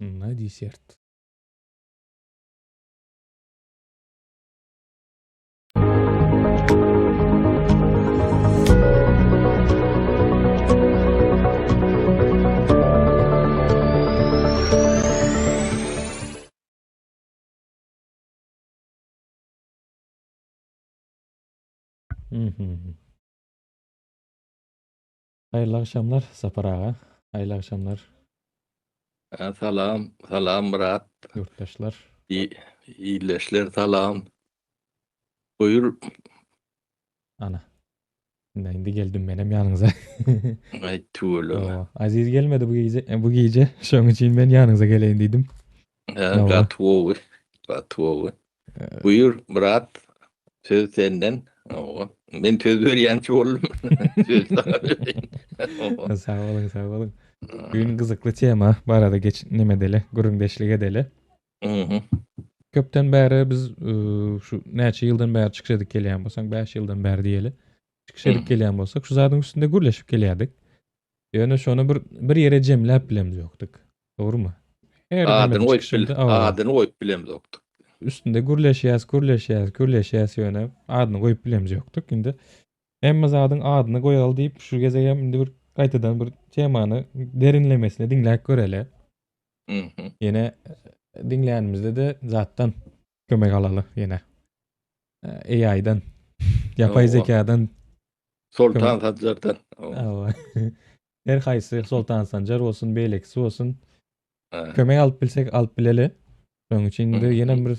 Na desert. Mhm. Haýyrly agşamlar Sapar aga. Haýyrly agşamlar. Salam, salam Myrat. Ýurtdaşlar. Ildeşler salam. Buýur. Ana. Indi indi geldim menem ýanyňyza. Aý tüweleme. Aziz gelmedi bu gije, bu gije. Şoň üçin men ýanyňyza geleýin diýdim. Gaty gowy. Gaty gowy. Buýur Myrat. Söz senden. Hawa. Men söz berýänçi boldum. Söz saňa bereýin. Sag boluň, sag boluň. Bugün gyzykly tema barada geç neme edeli, gürrüňdeşlik edeli. Köpden bäri biz şu näçe ýyldan bäri çykyş edip gelýän bolsaň, 5 ýyldan bäri diýeli. Çykyş edip gelýän bolsak, şu zadyň üstünde gürleşip gelýärdik. Ýöne şony bir bir ýere jemläp bilemzokdyk. Dogrumy? Her adyny goýup bil, adyny goýup bilemzokdyk. Üstünde gürleşýäs, gürleşýäs, gürleşýäs ýöne adyny goýup bilemzokdyk. Indi hemme zadyň adyny goýaly diýip şu gezek hem indi bir gaýtadan bir temany derinlemesine diňläp göreli. Ýene diňlänimizde-de zatdan kömek alaly ýene. AI-dan, ýapay zekadan. Soltan Sanjardan. Her haýsy Soltan Sanjar bolsun, beýlekisi bolsun. Kömek alyp bilsek alyp bileli. Şonuň üçin indi ýene bir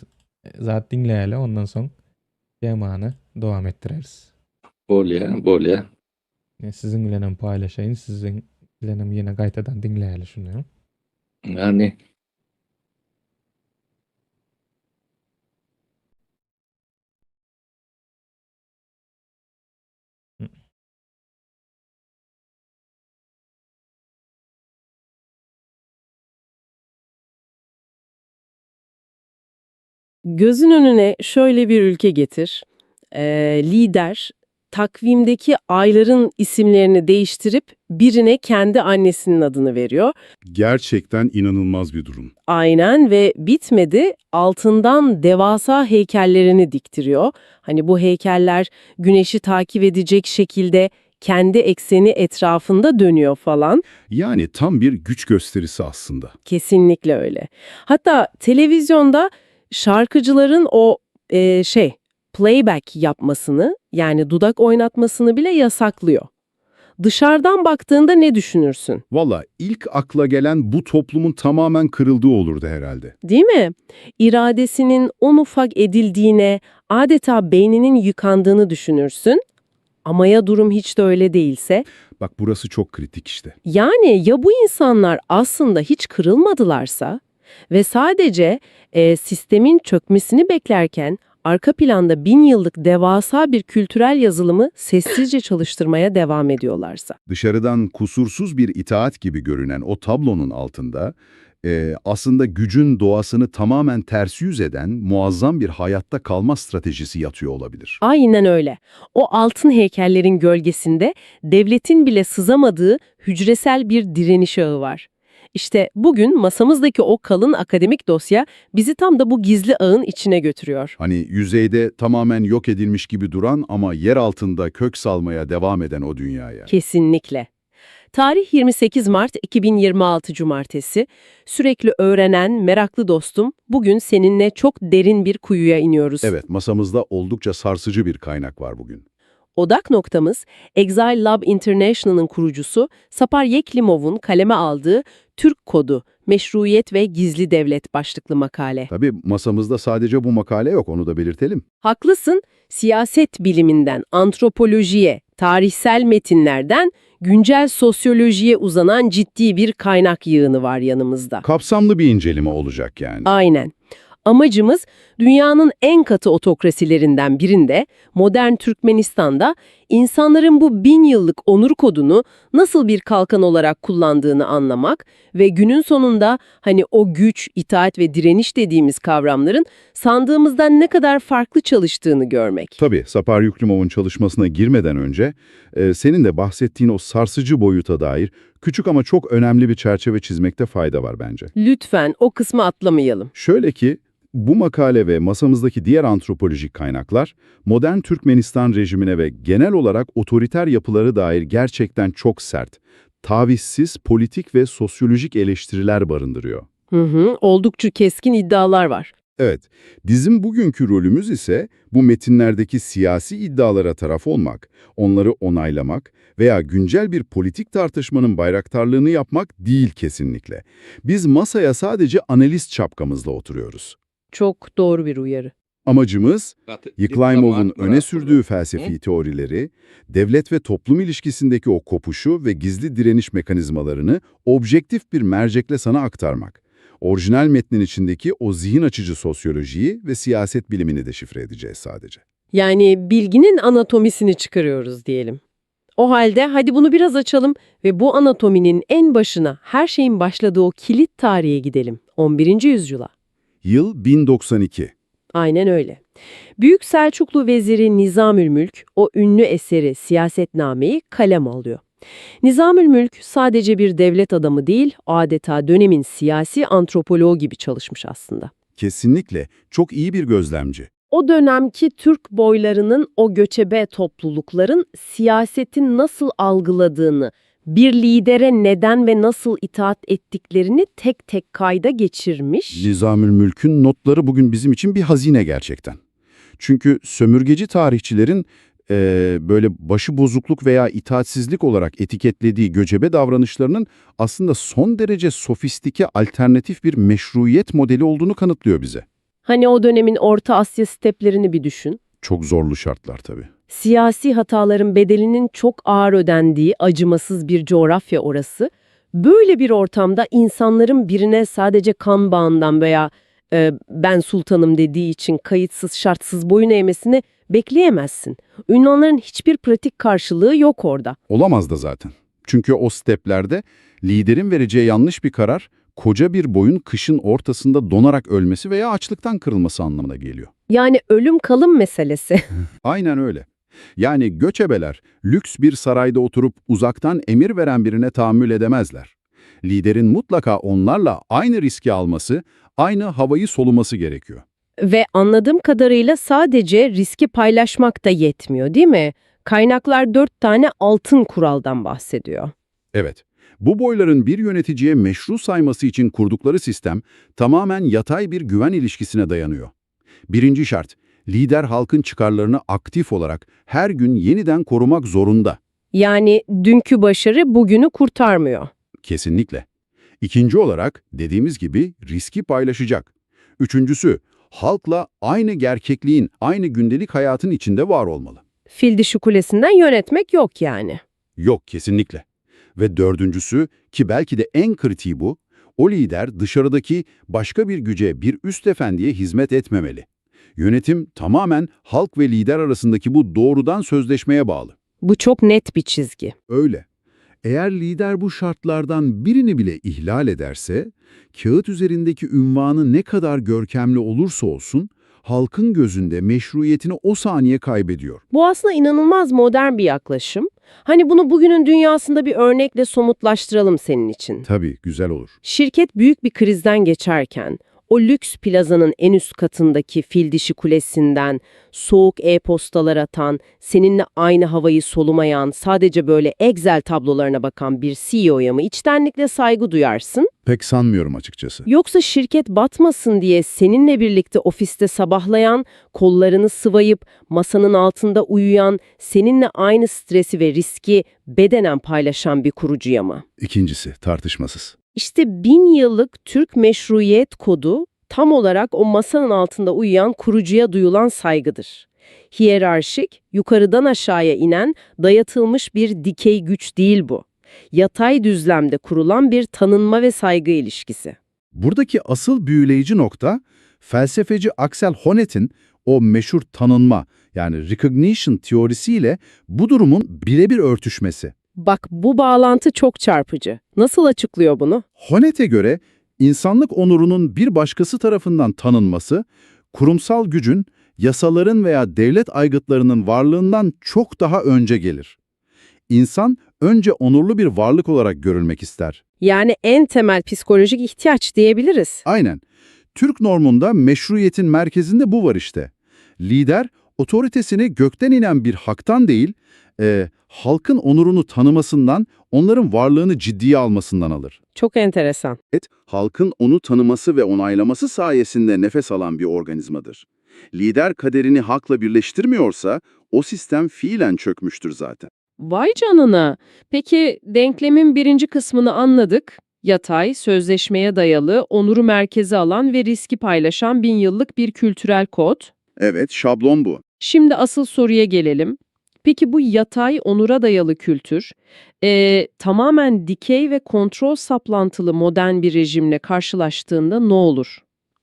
zat diňläýeli, ondan soň temany dowam etdireris. Bolýar, bolýar. Siziň bilen hem paýlaşaýyn, siziň bilen hem ýene gaýtadan diňläýeli şuny. Ýagny Gözün önüne şöyle bir ülke getir. Lider takvimdeki ayların isimlerini değiştirip birine kendi annesinin adını veriyor. Gerçekten inanılmaz bir durum. Aynen ve bitmedi altından devasa heykellerini diktiriyor. Hani bu heykeller güneşi takip edecek şekilde kendi ekseni etrafında dönüyor falan. Yani tam bir güç gösterisi aslında. Kesinlikle öyle. Hatta televizyonda şarkıcıların o playback yapmasını yani dudak oynatmasını bile yasaklıyor. Dışarıdan baktığında ne düşünürsün? Valla ilk akla gelen bu toplumun tamamen kırıldığı olurdu herhalde. Değil mi? İradesinin un ufak edildiğine, adeta beyninin yıkandığını düşünürsün. Ama ya durum hiç de öyle değilse? Bak burası çok kritik işte. Yani ya bu insanlar aslında hiç kırılmadılarsa ve sadece sistemin çökmesini beklerken arka planda 1000 yıllık devasa bir kültürel yazılımı sessizce çalıştırmaya devam ediyorlarsa. Dışarıdan kusursuz bir itaat gibi görünen o tablonun altında aslında gücün doğasını tamamen ters yüz eden muazzam bir hayatta kalma stratejisi yatıyor olabilir. Aynen öyle. O altın heykellerin gölgesinde devletin bile sızamadığı hücresel bir direniş ağı var. İşte bugün masamızdaki o kalın akademik dosya bizi tam da bu gizli ağın içine götürüyor. Hani yüzeyde tamamen yok edilmiş gibi duran ama yer altında kök salmaya devam eden o dünyaya. Kesinlikle. Tarih 28 Mart 2026 Cumartesi. Sürekli öğrenen, meraklı dostum, bugün seninle çok derin bir kuyuya iniyoruz. Evet, masamızda oldukça sarsıcı bir kaynak var bugün. Odak noktamız, Exile Lab International'ın kurucusu Sapar Yeklimov'un kaleme aldığı Türk Kodu, Meşruiyet ve Gizli Devlet başlıklı makale. Tabii masamızda sadece bu makale yok, onu da belirtelim. Haklısın, siyaset biliminden antropolojiye, tarihsel metinlerden güncel sosyolojiye uzanan ciddi bir kaynak yığını var yanımızda. Kapsamlı bir inceleme olacak yani. Aynen. Amacımız dünyanın en katı otokrasilerinden birinde, modern Türkmenistan'da insanların bu 1000 yıllık onur kodunu nasıl bir kalkan olarak kullandığını anlamak ve günün sonunda hani o güç, itaat ve direniş dediğimiz kavramların sandığımızdan ne kadar farklı çalıştığını görmek. Tabii Sapar Yüklimov'un çalışmasına girmeden önce senin de bahsettiğin o sarsıcı boyuta dair küçük ama çok önemli bir çerçeve çizmekte fayda var bence. Lütfen o kısmı atlamayalım. Şöyle ki, bu makale ve masamızdaki diğer antropolojik kaynaklar, modern Türkmenistan rejimine ve genel olarak otoriter yapıları dair gerçekten çok sert, tavizsiz politik ve sosyolojik eleştiriler barındırıyor. Hı hı, oldukça keskin iddialar var. Evet, bizim bugünkü rolümüz ise bu metinlerdeki siyasi iddialara taraf olmak, onları onaylamak veya güncel bir politik tartışmanın bayraktarlığını yapmak değil kesinlikle. Biz masaya sadece analist şapkamızla oturuyoruz. Çok doğru bir uyarı. Amacımız, Gaty Yıklaymov'un diplomat öne Murat sürdüğü felsefi teorileri, devlet ve toplum ilişkisindeki o kopuşu ve gizli direniş mekanizmalarını objektif bir mercekle sana aktarmak. Orijinal metnin içindeki o zihin açıcı sosyolojiyi ve siyaset bilimini deşifre edeceğiz sadece. Yani bilginin anatomisini çıkarıyoruz diyelim. O halde hadi bunu biraz açalım ve bu anatominin en başına her şeyin başladığı o kilit tarihe gidelim. 11. yüzyıla. Yıl 1092. Aynen öyle. Büyük Selçuklu veziri Nizamülmülk o ünlü eseri Siyasetname'yi kalem alıyor. Nizamülmülk sadece bir devlet adamı değil, adeta dönemin siyasi antropoloğu gibi çalışmış aslında. Kesinlikle çok iyi bir gözlemci. O dönemki Türk boylarının o göçebe toplulukların siyasetin nasıl algıladığını, bir lidere neden ve nasıl itaat ettiklerini tek tek kayda geçirmiş. Nizamülmülk'ün notları bugün bizim için bir hazine gerçekten. Çünkü sömürgeci tarihçilerin eee, böyle başı bozukluk veya itaatsizlik olarak etiketlediği göcebe davranışlarının aslında son derece sofistike alternatif bir meşruiyet modeli olduğunu kanıtlıyor bize. Hani o dönemin Orta Asya steplerini bir düşün. Çok zorlu şartlar tabii. Siyasi hataların bedelinin çok ağır ödendiği acımasız bir coğrafya orası. Böyle bir ortamda insanların birine sadece kan bağından veya e, ben sultanım dediği için kayıtsız şartsız boyun eğmesini bekleyemezsin. Ünvanların hiçbir pratik karşılığı yok orada. Olamaz da zaten. Çünkü o steplerde liderin vereceği yanlış bir karar koca bir boyun kışın ortasında donarak ölmesi veya açlıktan kırılması anlamına geliyor. Yani ölüm kalım meselesi. Aynen öyle. Yani göçebeler lüks bir sarayda oturup uzaktan emir veren birine tahammül edemezler. Liderin mutlaka onlarla aynı riski alması, aynı havayı soluması gerekiyor. Ve anladığım kadarıyla sadece riski paylaşmak da yetmiyor değil mi? Kaynaklar dört tane altın kuraldan bahsediyor. Evet, bu boyların bir yöneticiye meşru sayması için kurdukları sistem tamamen yatay bir güven ilişkisine dayanıyor. Birinci şart, lider halkın çıkarlarını aktif olarak her gün yeniden korumak zorunda. Yani dünkü başarı bugünü kurtarmıyor. Kesinlikle. İkinci olarak dediğimiz gibi riski paylaşacak. Üçüncüsü, halkla aynı gerçekliğin, aynı gündelik hayatın içinde var olmalı. Fil dişi kulesinden yönetmek yok yani. Yok kesinlikle. Ve dördüncüsü ki belki de en kritiği bu, o lider dışarıdaki başka bir güce, bir üst efendiye hizmet etmemeli. Yönetim tamamen halk ve lider arasındaki bu doğrudan sözleşmeye bağlı. Bu çok net bir çizgi. Öyle. Eğer lider bu şartlardan birini bile ihlal ederse, kağıt üzerindeki ünvanı ne kadar görkemli olursa olsun, halkın gözünde meşruiyetini o saniye kaybediyor. Bu aslında inanılmaz modern bir yaklaşım. Hani bunu bugünün dünyasında bir örnekle somutlaştıralım senin için. Tabii, güzel olur. Şirket büyük bir krizden geçerken o lüks plazanın en üst katındaki fil dişi kulesinden soğuk e-postalar atan, seninle aynı havayı solumayan, sadece böyle Excel tablolarına bakan bir CEO'ya mı içtenlikle saygı duyarsın? Pek sanmıyorum açıkçası. Yoksa şirket batmasın diye seninle birlikte ofiste sabahlayan, kollarını sıvayıp masanın altında uyuyan, seninle aynı stresi ve riski bedenen paylaşan bir kurucuya mı? İkincisi, tartışmasız. İşte 1000 yıllık Türk meşruiyet kodu tam olarak o masanın altında uyuyan kurucuya duyulan saygıdır. Hiyerarşik, yukarıdan aşağıya inen, dayatılmış bir dikey güç değil bu. Yatay düzlemde kurulan bir tanınma ve saygı ilişkisi. Buradaki asıl büyüleyici nokta, felsefeci Axel Honneth'in o meşhur tanınma yani recognition teorisiyle bu durumun birebir örtüşmesi. Bak bu bağlantı çok çarpıcı. Nasıl açıklıyor bunu? Honneth'e göre insanlık onurunun bir başkası tarafından tanınması, kurumsal gücün, yasaların veya devlet aygıtlarının varlığından çok daha önce gelir. İnsan Önce onurlu bir varlık olarak görülmek ister. Yani en temel psikolojik ihtiyaç diyebiliriz. Aynen. Türk normunda meşruiyetin merkezinde bu var işte. Lider, otoritesini gökten inen bir haktan değil, halkın onurunu tanımasından, onların varlığını ciddiye almasından alır. Çok enteresan. Evet, halkın onu tanıması ve onaylaması sayesinde nefes alan bir organizmadır. Lider kaderini halkla birleştirmiyorsa, o sistem fiilen çökmüştür zaten. Vay canına. Peki denklemin birinci kısmını anladık. Yatay, sözleşmeye dayalı, onuru merkeze alan ve riski paylaşan 1000 yıllık bir kültürel kod. Evet, şablon bu. Şimdi asıl soruya gelelim. Peki bu yatay, onura dayalı kültür, tamamen dikey ve kontrol saplantılı modern bir rejimle karşılaştığında ne olur?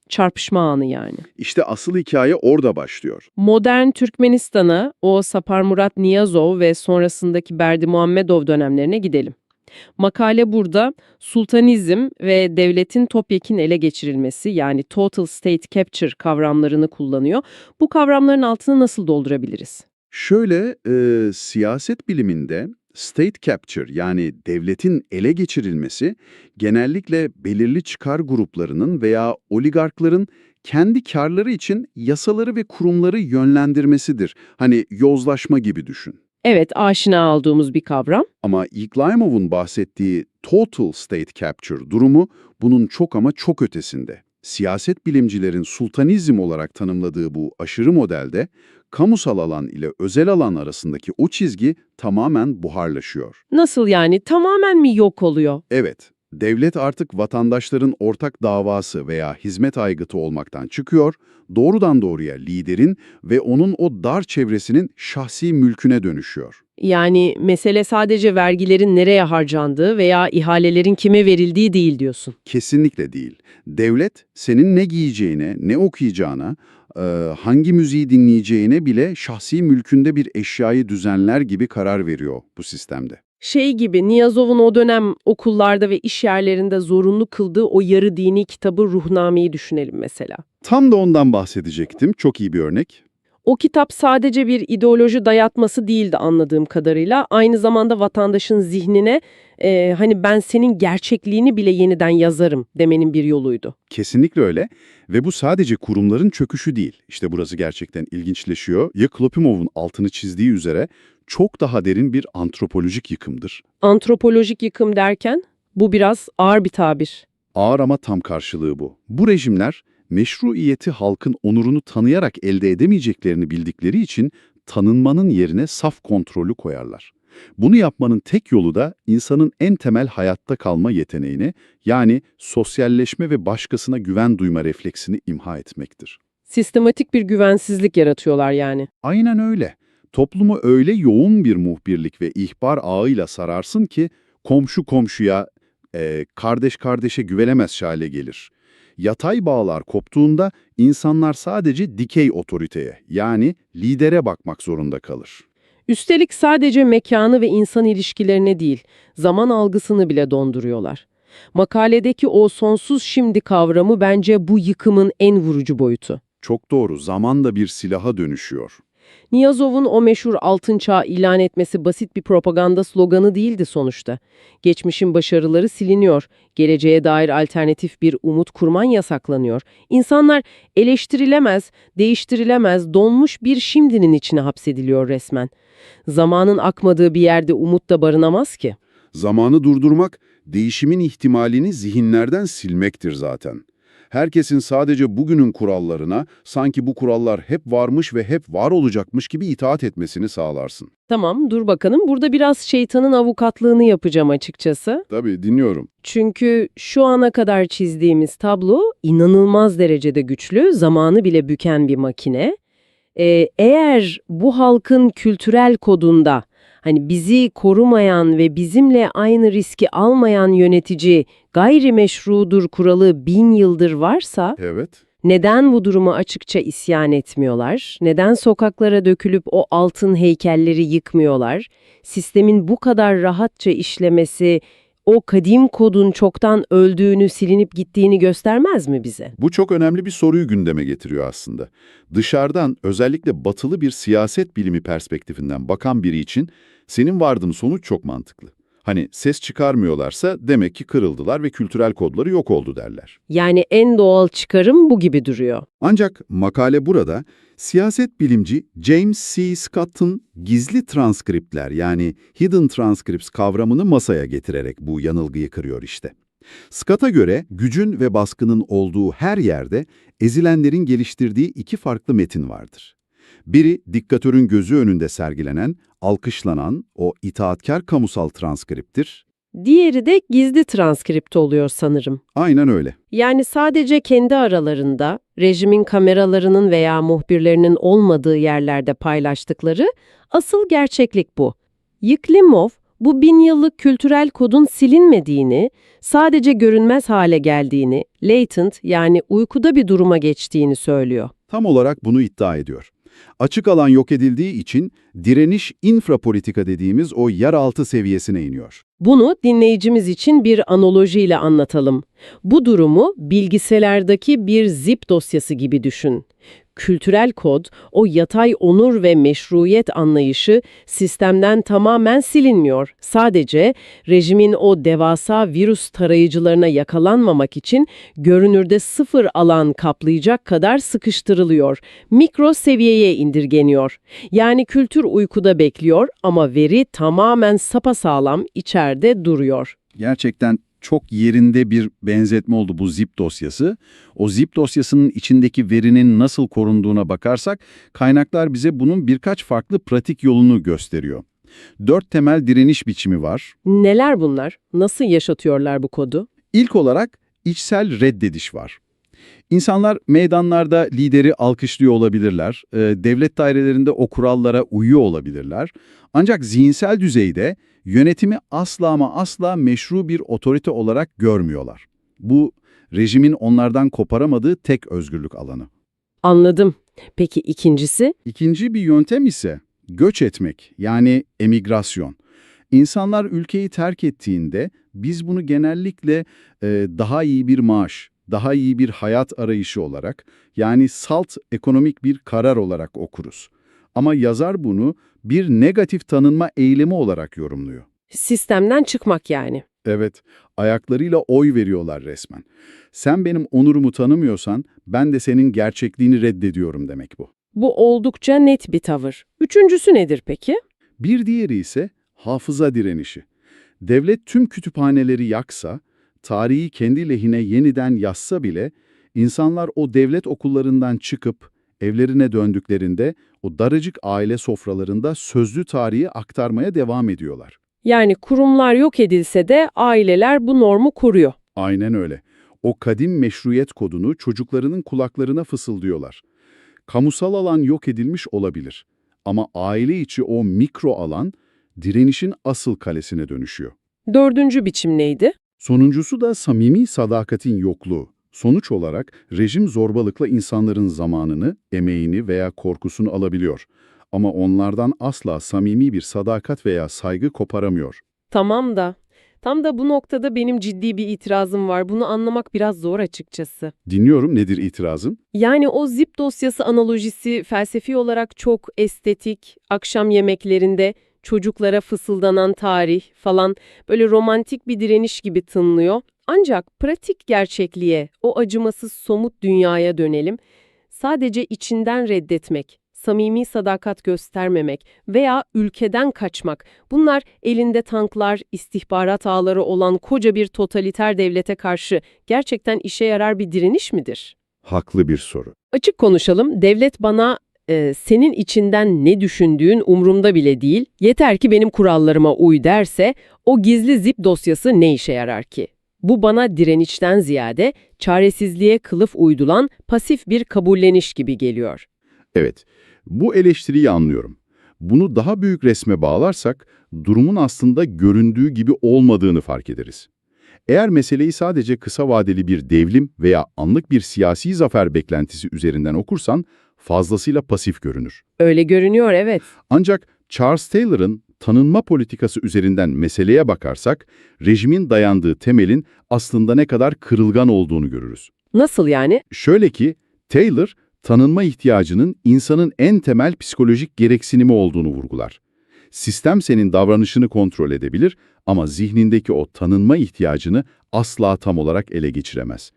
Çarpışma anı yani. İşte asıl hikaye orada başlıyor. Modern Türkmenistan'a, o Saparmurat Niyazov ve sonrasındaki Berdimuhamedov dönemlerine gidelim. Makale burada sultanizm ve devletin topyekün ele geçirilmesi yani total state capture kavramlarını kullanıyor. Bu kavramların altını nasıl doldurabiliriz? Şöyle, siyaset biliminde state capture yani devletin ele geçirilmesi genellikle belirli çıkar gruplarının veya oligarkların kendi karları için yasaları ve kurumları yönlendirmesidir. Hani yozlaşma gibi düşün. Evet, aşina olduğumuz bir kavram. Ama Yeklaimov'un bahsettiği total state capture durumu bunun çok ama çok ötesinde. Siyaset bilimcilerin sultanizm olarak tanımladığı bu aşırı modelde kamusal alan ile özel alan arasındaki o çizgi tamamen buharlaşıyor. Nasıl yani? Tamamen mi yok oluyor? Evet, devlet artık vatandaşların ortak davası veya hizmet aygıtı olmaktan çıkıyor, doğrudan doğruya liderin ve onun o dar çevresinin şahsi mülküne dönüşüyor. Yani mesele sadece vergilerin nereye harcandığı veya ihalelerin kime verildiği değil diyorsun. Kesinlikle değil. Devlet senin ne giyeceğine, ne okuyacağına, hangi müziği dinleyeceğine bile şahsi mülkünde bir eşyayı düzenler gibi karar veriyor bu sistemde. Şey gibi Niyazov'un o dönem okullarda ve iş yerlerinde zorunlu kıldığı o yarı dini kitabı Ruhname'yi düşünelim mesela. Tam da ondan bahsedecektim. Çok iyi bir örnek. O kitap sadece bir ideoloji dayatması değildi anladığım kadarıyla. Aynı zamanda vatandaşın zihnine hani ben senin gerçekliğini bile yeniden yazarım demenin bir yoluydu. Kesinlikle öyle ve bu sadece kurumların çöküşü değil. İşte burası gerçekten ilginçleşiyor. Yeklopimov'un altını çizdiği üzere çok daha derin bir antropolojik yıkımdır. Antropolojik yıkım derken bu biraz ağır bir tabir. Ağır ama tam karşılığı bu. Bu rejimler meşruiyeti halkın onurunu tanıyarak elde edemeyeceklerini bildikleri için tanınmanın yerine saf kontrolü koyarlar. Bunu yapmanın tek yolu da insanın en temel hayatta kalma yeteneğini yani sosyalleşme ve başkasına güven duyma refleksini imha etmektir. Sistematik bir güvensizlik yaratıyorlar yani. Aynen öyle. Toplumu öyle yoğun bir muhbirlik ve ihbar ağıyla sararsın ki komşu komşuya, kardeş kardeşe güvenemez hale gelir. Yatay bağlar koptuğunda insanlar sadece dikey otoriteye yani lidere bakmak zorunda kalır. Üstelik sadece mekanı ve insan ilişkilerine değil, zaman algısını bile donduruyorlar. Makaledeki o sonsuz şimdi kavramı bence bu yıkımın en vurucu boyutu. Çok doğru, zaman da bir silaha dönüşüyor. Niyazov'un o meşhur altın çağ ilan etmesi basit bir propaganda sloganı değildi sonuçta. Geçmişin başarıları siliniyor, geleceğe dair alternatif bir umut kurman yasaklanıyor. İnsanlar eleştirilemez, değiştirilemez, donmuş bir şimdinin içine hapsediliyor resmen. Zamanın akmadığı bir yerde umut da barınamaz ki. Zamanı durdurmak, değişimin ihtimalini zihinlerden silmektir zaten. Herkesin sadece bugünün kurallarına, sanki bu kurallar hep varmış ve hep var olacakmış gibi itaat etmesini sağlarsın. Tamam, dur bakalım. Burada biraz şeytanın avukatlığını yapacağım açıkçası. Tabii, dinliyorum. Çünkü şu ana kadar çizdiğimiz tablo inanılmaz derecede güçlü, zamanı bile büken bir makine. Eğer bu halkın kültürel kodunda hani bizi korumayan ve bizimle aynı riski almayan yönetici gayrimeşrudur kuralı 1000 yıldır varsa Evet. neden bu duruma açıkça isyan etmiyorlar? Neden sokaklara dökülüp o altın heykelleri yıkmıyorlar? Sistemin bu kadar rahatça işlemesi o o kadim kodun çoktan öldüğünü, silinip gittiğini göstermez mi bize? Bu çok önemli bir soruyu gündeme getiriyor aslında. Dışarıdan özellikle batılı bir siyaset bilimi perspektifinden bakan biri için senin vardığın sonuç çok mantıklı. Hani ses çıkarmıyorlarsa demek ki kırıldılar ve kültürel kodları yok oldu derler. Yani en doğal çıkarım bu gibi duruyor. Ancak makale burada siyaset bilimci James C. Scott'ın gizli transkriptler yani hidden transcripts kavramını masaya getirerek bu yanılgıyı kırıyor işte. Scott'a göre gücün ve baskının olduğu her yerde ezilenlerin geliştirdiği iki farklı metin vardır. Biri diktatörün gözü önünde sergilenen, alkışlanan o itaatkar kamusal transkriptir. Diğeri de gizli transkript oluyor sanırım. Aynen öyle. Yani sadece kendi aralarında, rejimin kameralarının veya muhbirlerinin olmadığı yerlerde paylaştıkları asıl gerçeklik bu. Yıklimov, bu bin yıllık kültürel kodun silinmediğini, sadece görünmez hale geldiğini, latent yani uykuda bir duruma geçtiğini söylüyor. Tam olarak bunu iddia ediyor. Açık alan yok edildiği için direniş infrapolitika dediğimiz o yeraltı seviyesine iniyor. Bunu dinleyicimiz için bir analojiyle anlatalım. Bu durumu bilgisayardaki bir zip dosyası gibi düşün. Kültürel kod, o yatay onur ve meşruiyet anlayışı sistemden tamamen silinmiyor. Sadece rejimin o devasa virüs tarayıcılarına yakalanmamak için görünürde sıfır alan kaplayacak kadar sıkıştırılıyor. Mikro seviyeye indirgeniyor. Yani kültür uykuda bekliyor ama veri tamamen sapasağlam içeride duruyor. Gerçekten çok yerinde bir benzetme oldu bu zip dosyası. O zip dosyasının içindeki verinin nasıl korunduğuna bakarsak kaynaklar bize bunun birkaç farklı pratik yolunu gösteriyor. Dört temel direniş biçimi var. Neler bunlar? Nasıl yaşatıyorlar bu kodu? İlk olarak içsel reddediş var. İnsanlar meydanlarda lideri alkışlıyor olabilirler, e, devlet dairelerinde o kurallara uyuyor olabilirler. Ancak zihinsel düzeyde yönetimi asla ama asla meşru bir otorite olarak görmüyorlar. Bu rejimin onlardan koparamadığı tek özgürlük alanı. Anladım. Peki ikincisi? İkinci bir yöntem ise göç etmek yani emigrasyon. İnsanlar ülkeyi terk ettiğinde biz bunu genellikle e, daha iyi bir maaş, daha iyi bir hayat arayışı olarak yani salt ekonomik bir karar olarak okuruz. Ama yazar bunu bir negatif tanınma eylemi olarak yorumluyor. Sistemden çıkmak yani. Evet, ayaklarıyla oy veriyorlar resmen. Sen benim onurumu tanımıyorsan ben de senin gerçekliğini reddediyorum demek bu. Bu oldukça net bir tavır. Üçüncüsü nedir peki? Bir diğeri ise hafıza direnişi. Devlet tüm kütüphaneleri yaksa, tarihi kendi lehine yeniden yazsa bile, insanlar o devlet okullarından çıkıp evlerine döndüklerinde o daracık aile sofralarında sözlü tarihi aktarmaya devam ediyorlar. Yani kurumlar yok edilse de aileler bu normu koruyor. Aynen öyle. O kadim meşruiyet kodunu çocuklarının kulaklarına fısıldıyorlar. Kamusal alan yok edilmiş olabilir. Ama aile içi o mikro alan direnişin asıl kalesine dönüşüyor. Dördüncü biçim neydi? Sonuncusu da samimi sadakatin yokluğu. Sonuç olarak rejim zorbalıkla insanların zamanını, emeğini veya korkusunu alabiliyor. Ama onlardan asla samimi bir sadakat veya saygı koparamıyor. Tamam da. Tam da bu noktada benim ciddi bir itirazım var. Bunu anlamak biraz zor açıkçası. Dinliyorum, nedir itirazın? Yani o zip dosyası analojisi felsefi olarak çok estetik, akşam yemeklerinde çocuklara fısıldanan tarih falan böyle romantik bir direniş gibi tınlıyor. Ancak pratik gerçekliğe, o acımasız somut dünyaya dönelim. Sadece içinden reddetmek, samimi sadakat göstermemek veya ülkeden kaçmak bunlar elinde tanklar, istihbarat ağları olan koca bir totaliter devlete karşı gerçekten işe yarar bir direniş midir? Haklı bir soru. Açık konuşalım, devlet bana e, senin içinden ne düşündüğün umurumda bile değil, yeter ki benim kurallarıma uy derse o gizli zip dosyası ne işe yarar ki? Bu bana direnişten ziyade çaresizliğe kılıf uydulan pasif bir kabulleniş gibi geliyor. Evet, bu eleştiriyi anlıyorum. Bunu daha büyük resme bağlarsak, durumun aslında göründüğü gibi olmadığını fark ederiz. Eğer meseleyi sadece kısa vadeli bir devrim veya anlık bir siyasi zafer beklentisi üzerinden okursan, fazlasıyla pasif görünür. Öyle görünüyor evet. Ancak Charles Taylor'ın tanınma politikası üzerinden meseleye bakarsak, rejimin dayandığı temelin aslında ne kadar kırılgan olduğunu görürüz. Nasıl yani? Şöyle ki, Taylor, tanınma ihtiyacının insanın en temel psikolojik gereksinimi olduğunu vurgular. Sistem senin davranışını kontrol edebilir ama zihnindeki o tanınma ihtiyacını asla tam olarak ele geçiremez.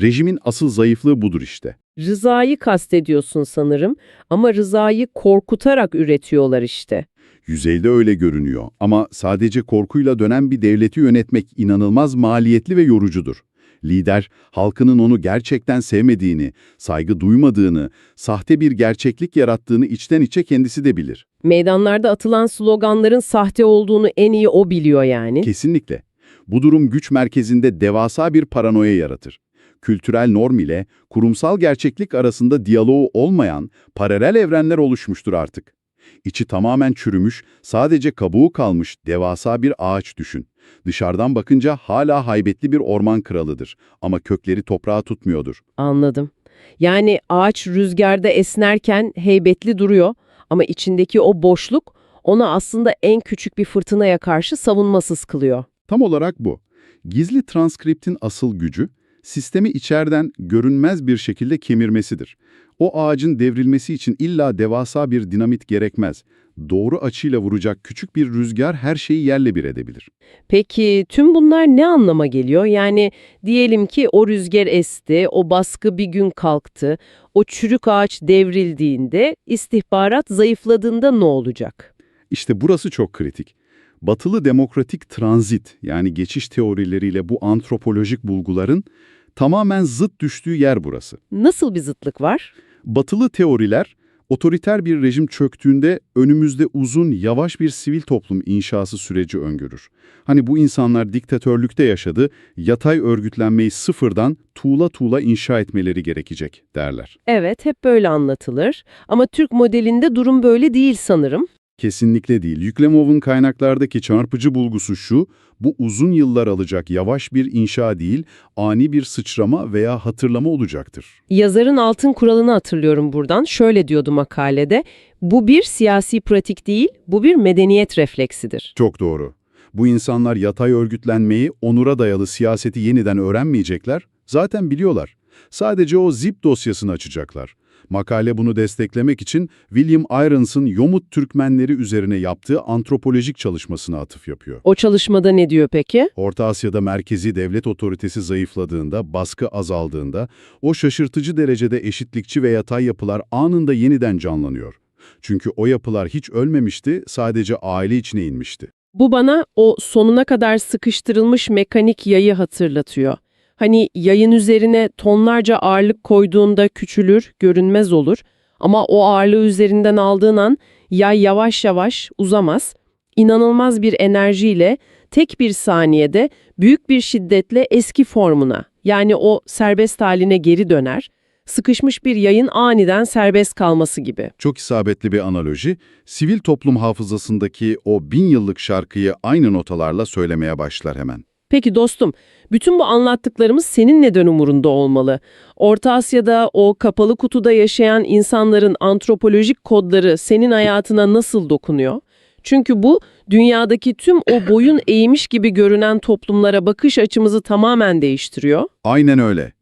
Rejimin asıl zayıflığı budur işte. Rızayı kastediyorsun sanırım ama rızayı korkutarak üretiyorlar işte. Yüzeyde öyle görünüyor ama sadece korkuyla dönen bir devleti yönetmek inanılmaz maliyetli ve yorucudur. Lider, halkının onu gerçekten sevmediğini, saygı duymadığını, sahte bir gerçeklik yarattığını içten içe kendisi de bilir. Meydanlarda atılan sloganların sahte olduğunu en iyi o biliyor yani. Kesinlikle. Bu durum güç merkezinde devasa bir paranoya yaratır. Kültürel norm ile kurumsal gerçeklik arasında diyaloğu olmayan paralel evrenler oluşmuştur artık. İçi tamamen çürümüş, sadece kabuğu kalmış devasa bir ağaç düşün. Dışarıdan bakınca hala haybetli bir orman kralıdır ama kökleri toprağa tutmuyordur. Anladım. Yani ağaç rüzgarda esnerken heybetli duruyor ama içindeki o boşluk onu aslında en küçük bir fırtınaya karşı savunmasız kılıyor. Tam olarak bu. Gizli transkriptin asıl gücü, sistemi içeriden görünmez bir şekilde kemirmesidir. O ağacın devrilmesi için illa devasa bir dinamit gerekmez. Doğru açıyla vuracak küçük bir rüzgar her şeyi yerle bir edebilir. Peki tüm bunlar ne anlama geliyor? Yani diyelim ki o rüzgar esti, o baskı bir gün kalktı, o çürük ağaç devrildiğinde, istihbarat zayıfladığında ne olacak? İşte burası çok kritik. Batılı demokratik transit yani geçiş teorileriyle bu antropolojik bulguların tamamen zıt düştüğü yer burası. Nasıl bir zıtlık var? Batılı teoriler, otoriter bir rejim çöktüğünde önümüzde uzun, yavaş bir sivil toplum inşası süreci öngörür. Hani bu insanlar diktatörlükte yaşadı, yatay örgütlenmeyi sıfırdan tuğla tuğla inşa etmeleri gerekecek derler. Evet, hep böyle anlatılır. Ama Türk modelinde durum böyle değil sanırım. Kesinlikle değil. Yüklemov'un kaynaklardaki çarpıcı bulgusu şu, bu uzun yıllar alacak yavaş bir inşa değil, ani bir sıçrama veya hatırlama olacaktır. Yazarın altın kuralını hatırlıyorum buradan. Şöyle diyordu makalede, bu bir siyasi pratik değil, bu bir medeniyet refleksidir. Çok doğru. Bu insanlar yatay örgütlenmeyi, onura dayalı siyaseti yeniden öğrenmeyecekler, zaten biliyorlar. Sadece o zip dosyasını açacaklar. Makale bunu desteklemek için William Irons'ın Yomut Türkmenleri üzerine yaptığı antropolojik çalışmasına atıf yapıyor. O çalışmada ne diyor peki? Orta Asya'da merkezi devlet otoritesi zayıfladığında, baskı azaldığında, o şaşırtıcı derecede eşitlikçi ve yatay yapılar anında yeniden canlanıyor. Çünkü o yapılar hiç ölmemişti, sadece aile içine inmişti. Bu bana o sonuna kadar sıkıştırılmış mekanik yayı hatırlatıyor. Hani yayın üzerine tonlarca ağırlık koyduğunda küçülür, görünmez olur. Ama o ağırlığı üzerinden aldığın an yay yavaş yavaş uzamaz. İnanılmaz bir enerjiyle tek bir saniyede büyük bir şiddetle eski formuna yani o serbest haline geri döner. Sıkışmış bir yayın aniden serbest kalması gibi. Çok isabetli bir analoji, sivil toplum hafızasındaki o bin yıllık şarkıyı aynı notalarla söylemeye başlar hemen. Peki dostum, bütün bu anlattıklarımız senin neden umurunda olmalı? Orta Asya'da o kapalı kutuda yaşayan insanların antropolojik kodları senin hayatına nasıl dokunuyor? Çünkü bu dünyadaki tüm o boyun eğmiş gibi görünen toplumlara bakış açımızı tamamen değiştiriyor. Aynen öyle.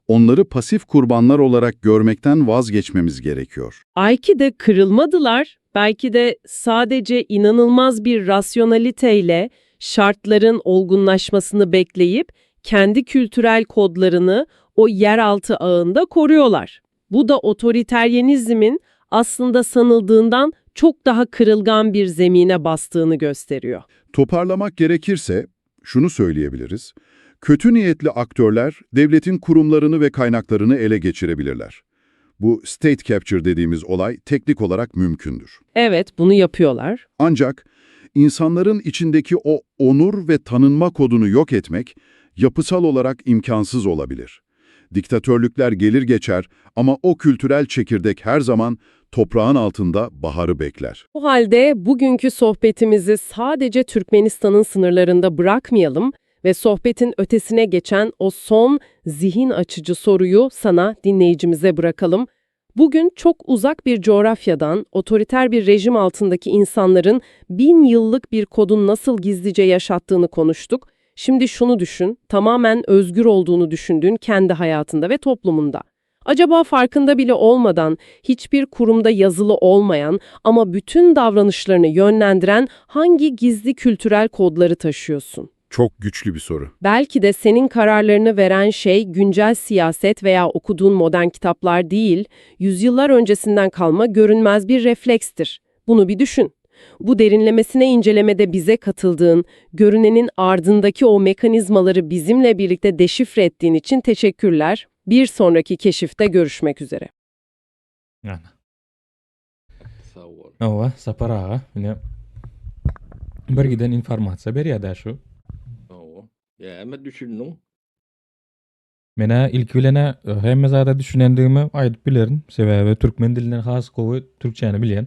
Onları pasif kurbanlar olarak görmekten vazgeçmemiz gerekiyor. Belki de kırılmadılar, belki de sadece inanılmaz bir rasyonaliteyle şartların olgunlaşmasını bekleyip kendi kültürel kodlarını o yeraltı ağında koruyorlar. Bu da otoriteryenizmin aslında sanıldığından çok daha kırılgan bir zemine bastığını gösteriyor. Toparlamak gerekirse şunu söyleyebiliriz. Kötü niyetli aktörler devletin kurumlarını ve kaynaklarını ele geçirebilirler. Bu state capture dediğimiz olay teknik olarak mümkündür. Evet, bunu yapıyorlar. Ancak insanların içindeki o onur ve tanınma kodunu yok etmek yapısal olarak imkansız olabilir. Diktatörlükler gelir geçer ama o kültürel çekirdek her zaman toprağın altında baharı bekler. O halde bugünkü sohbetimizi sadece Türkmenistan'ın sınırlarında bırakmayalım ve sohbetin ötesine geçen o son zihin açıcı soruyu sana dinleyicimize bırakalım. Bugün çok uzak bir coğrafyadan, otoriter bir rejim altındaki insanların 1000 yıllık bir kodun nasıl gizlice yaşattığını konuştuk. Şimdi şunu düşün, tamamen özgür olduğunu düşündüğün kendi hayatında ve toplumunda. Acaba farkında bile olmadan, hiçbir kurumda yazılı olmayan ama bütün davranışlarını yönlendiren hangi gizli kültürel kodları taşıyorsun? Çok güçlü bir soru. Belki de senin kararlarını veren şey güncel siyaset veya okuduğun modern kitaplar değil, yüzyıllar öncesinden kalma görünmez bir reflekstir. Bunu bir düşün. Bu derinlemesine incelemede bize katıldığın, görünenin ardındaki o mekanizmaları bizimle birlikte deşifre ettiğin için teşekkürler. Bir sonraki keşifte görüşmek üzere. Yani. Sag bol. Owa, Sapar aga, ine bir giden informasiýa berýär şu. Hawa. Näme düşündüň? Menä ilki bilene hemme zada düşünendigimi aýdyp bilerin. Sebäbi türkmen dilinden has gowy türkçäni bilýän.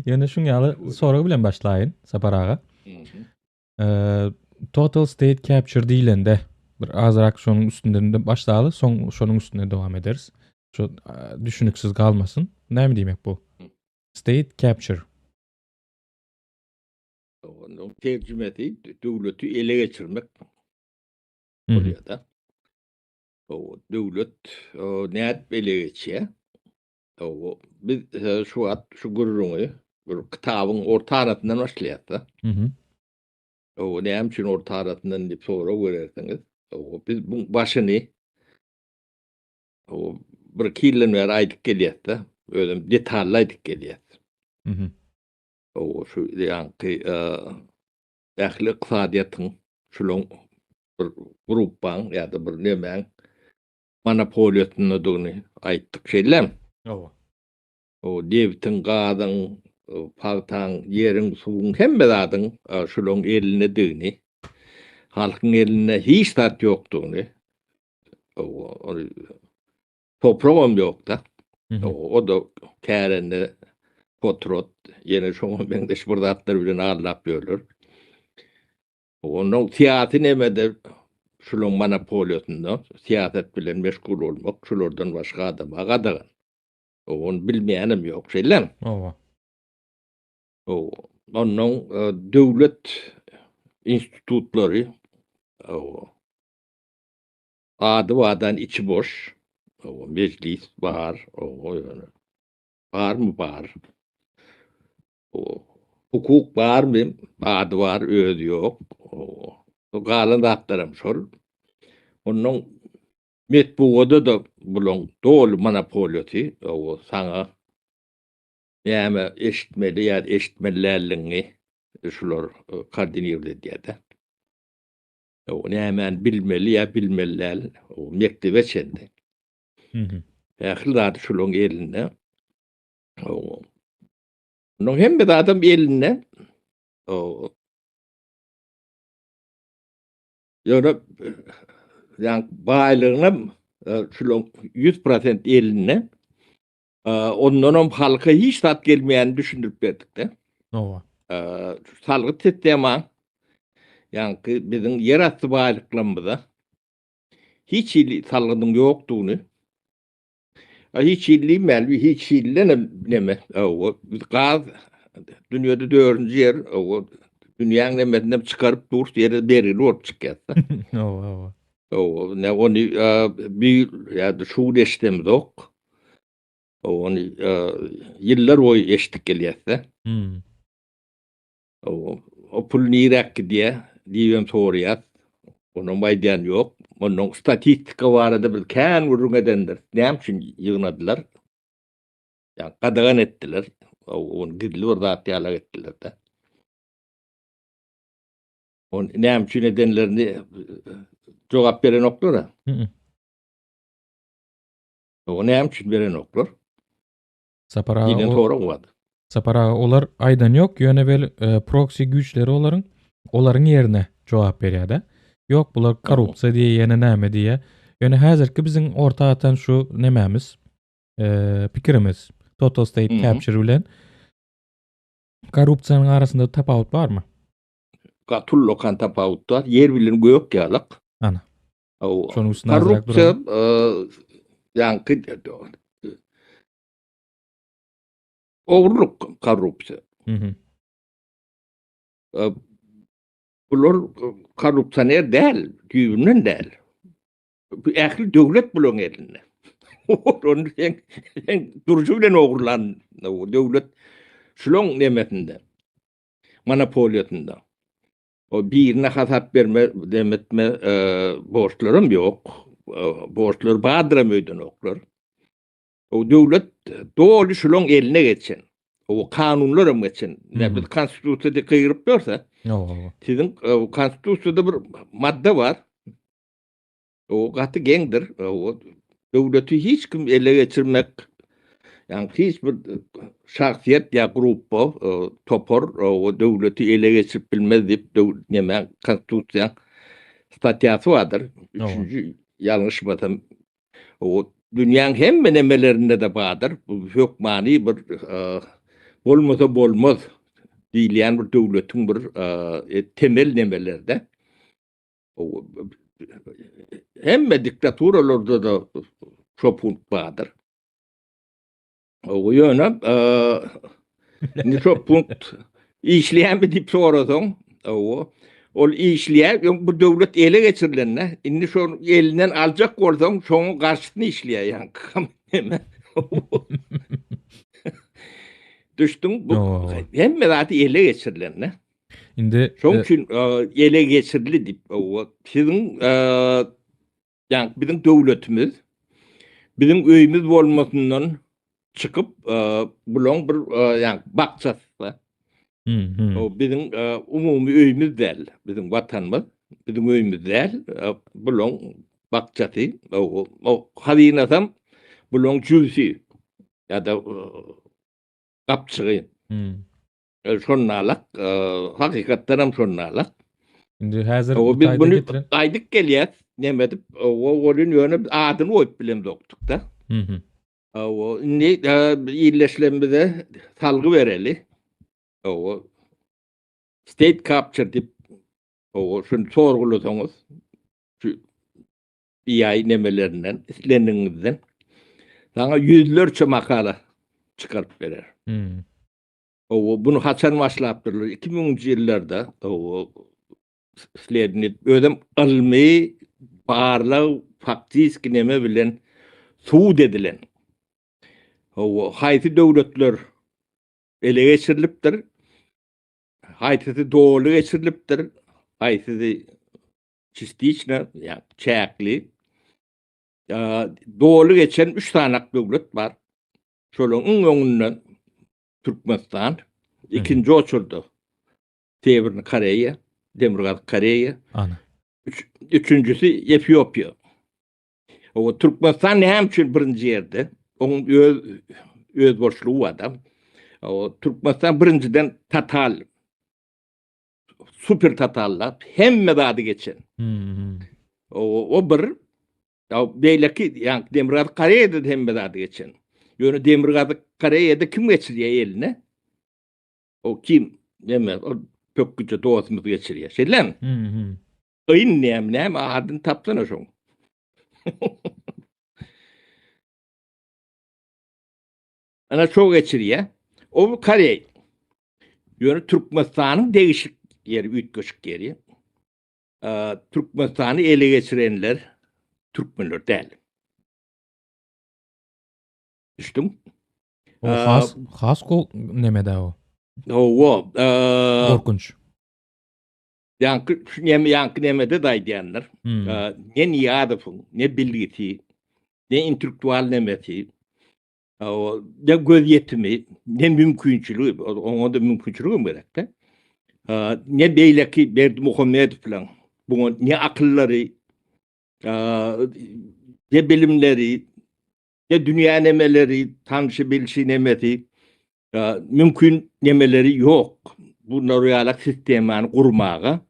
Ýöne şuň ýaly sorag bilen başlaýyn Sapar aga. Mhm. Total state capture diýlende bir azrak şonuň üstünden de başlaly, soň şonuň üstünde dowam ederiz. Şu düşünüksiz galmasyn. Näme diýmek bu? State capture. Onuň terjimesi döwleti ele geçirmek Mhm. bolýar da. O döwlet o, nädip ele geçýär? O, biz e, şu wagt şu gürrüňi bir kitabyň orta arasyndan başlaýarys da. Mhm. O näme üçin orta arasyndan diýip sorag berersiňiz. O biz bu başyny o bir iki ýyldan bäri aýdyp gelýäs da. Özüm detally aýdyp gelýäs. Mhm. O şu ýaňky e, ähli ykdysadyýetiň şulaň bir gruppaň ýa-da bir nemäň monopoliýasyndadygyny aýtdyk şeýlemi? Owa. O nebitiň, gazyň, o pagtaň, ýeriň, suwuň hemme zadyň e, şulaň elindedigini, halkyň elinde hiç zat ýokdugyny, o, o, topragam ýok-da. Mhm. O, o da kärende potrat, ýene şoňa meňzeş bir zatlar bilen aldap ýörler. Ondan syýasy nemede şulaň monopoliýasynda syýasat bilen meşgul bolmak şulardan başga adama gadagan. O onu bilmeýänem ýok, şeýlemi? Owa. O ondan e, döwlet institutlary o ady bardan içi boş. O meclis bar, o ýöne barmy bar. O hukuk barmy? Ady bar, özi ýok. O galan zatlaram şol. Ondan metbugada da bulaň doly monopoliýasy, o saňa näme eşitmeli ýa eşitmeli däldigiňi şular e, koordinirle edýär-de. O nämäni bilmeli ýa bilmeli däl, o mektebe çenli. Mhm. Ähli zady şulaň elinde. O Onuň hemme zadam elinde. O Ýöne ýa baýlygyny şulaň 100% elinde. E, Ondanam halka hiç zat gelmeýänini düşündirip berdik-de. Owa. E, Salgyt sistema ýaňky biziň ýerasty baýlyklarymyza hiç hili salgydyň ýokdugyny A hiç hili diýmäli, hiç hilidenem neme, o gaz dünýäde dördünji ýer, o dünýäň nemesinden çykaryp dur, ýere bergili bolup çykýar. Owa, owa. O ne ony e, bir ýa-da şu eşdemizok. O ony e, ýyllar boýy eşitdik gelýär. Hmm. O, o pul niräk gidýär diýibem soraýar. Onuň aýdýan ýok. Onuň statistika barada biz kän gürrüň edendir. Näme üçin ýygnadylar? Ýa gadagan etdiler. O ony gizli bir zat ýalak etdiler de. On näme üçin edenlerini e, jogap berenoklar. ha. Mhm. O näme üçin berenoklar? Sapar aga, Diýen o- sorag bar. Sapar aga olar aýdan ýok, ýöne bel e, proxy güýçleri olaryň olaryň ýerine jogap berýär-de. Ýok, bular korrupsiýa diýe, ýene näme diýe. Ýöne häzirki biziň orta atan şu nemämiz, e, pikirimiz Total State Mhm. Capture bilen korrupsiýanyň arasynda tapawut barmy? Gatullokan tapawut bar. Ýer bilen gök ýalak. Ana. O Şonuň üstüne azrak korrupsiýa duralım. e, ýaňky. Ogurlyk, korrupsiýa. Mhm. E, Bular korrupsioner däl, düýbünden däl. Bu ähli döwlet bularyň elinde. Ony sen, sen durujy bilen ogurlan döwlet şulaň nemesinde. Monopoliýasynda. O birine hasap berme, demetme e, borçlaram ýok. E, borçlar bardyram öýdenoklar. O döwlet doly şulaň eline geçen. O kanunlar hem geçen. Ne biz konstitusiýada gygyryp ýörse, siziň e, konstitusiýada bir madda bar. O gaty geňdir. O döwleti hiç kim ele geçirmek, ýagny hiç bir şahsyýet ýa gruppa, e, topar o döwleti ele geçirip bilmez diýip näme konstitusiýa statýasy bardyr. Üçünji ýalňyşmasam O dünýäň hemme nemelerinde-de bardyr. Bu hökmany bir e, bolmasa bolmaz diýilýän bir döwletiň bir e, temel nemelerde. O, hemme diktaturalarda-da şo punkt bardyr. O ýöne e, indi şo punkt işleýärmi diýip sorasaň, o ol işleýär, öň bu döwlet ele geçirilende, indi şo elinden aljak bolsaň, şoňa garşysyny işleýär ýaňky. Düşdüň bu hemme zady ele geçirilende. Indi şoň üçin ele geçirildi diýip, o siziň Ýagny biziň döwletimiz biziň öýümiz bolmasyndan çykyp, bulaň bir ýagny bakjasy. O biziň umumy öýümiz däl, biziň watanymyz, biziň öýümiz däl, bulaň bakjasy, o hazynasam bulaň jübüsi ýa-da gapjygy. Şonalak, hakykatdan hem şonalak. Indi häzir bu biz bunu getiren... aýdyp gelýäs, näme edip, o welin ýöne biz adyny goýup bilemzokdyk-da. Mhm. O indi illeşilen bize salgy bereli. O state capture diýip, o şuny sorgulasaňyz, şu AI nemelerinden, islendigiňizden saňa ýüzlerçe makala çykaryp berer. Hmm. Owo, bunu haçan başlapdyrlar? 2000-nji ýyllarda, owo, sledni özem ylmy barlag faktiski neme bilen subut edilen. Owo, haýsy döwletler ele geçirilipdir? Haýsysy doly geçirilipdir? Haýsysy çistiçna, ýa çäkli? Doly geçen 3 sanak döwlet bar. Şolaryň iň öňünde Türkmenistan, ikinji oçurda Sewerny Koreýa, Demirgazyk Koreýa. Ana. Üç, üçünjisi Efiopiýa. O Türkmenistan näme üçin birinji ýerde? Onuň öz özboluşlygy bar da. O Türkmenistan birinjiden total super totallar hemme zady geçen. Hmm. O, o bir Ya beýleki, ýa Demirgazyk Koreýada hemme zady geçen. Ýöne Demirgazyk Koreýada kim geçirýär eline? O kim? Näme, o pökgüje dostumyz geçirýär. Şeýlemi? Mhm. Gyn näme, näme adyny tapsana şoň. Ana şo geçirýär. O Koreý. Ýöne Türkmenistanyň degişik ýeri, üýtgeşik ýeri. Türkmenistany ele geçirenler türkmenler däl. Düşdüň? O has has go nemede o. Hawa, Gorkunç. Ýaňky şu neme ýaňky nemede de aýdýanlar. Hmm. Ne Nyýazowyň, ne bilgisi, ne intellektual nemesi, O ne gözýetimi, ne mümkinçiligi, oňa da mümkinçiligem gerekde. Ne beýleki Berdimuhamedow bilen buňa ne akyllary, ne bilimleri, ne dünýä nemeleri, tanşy bilşi nemesi, mümkin nemeleri ýok. Bunlar ýaly sistemany gurmaga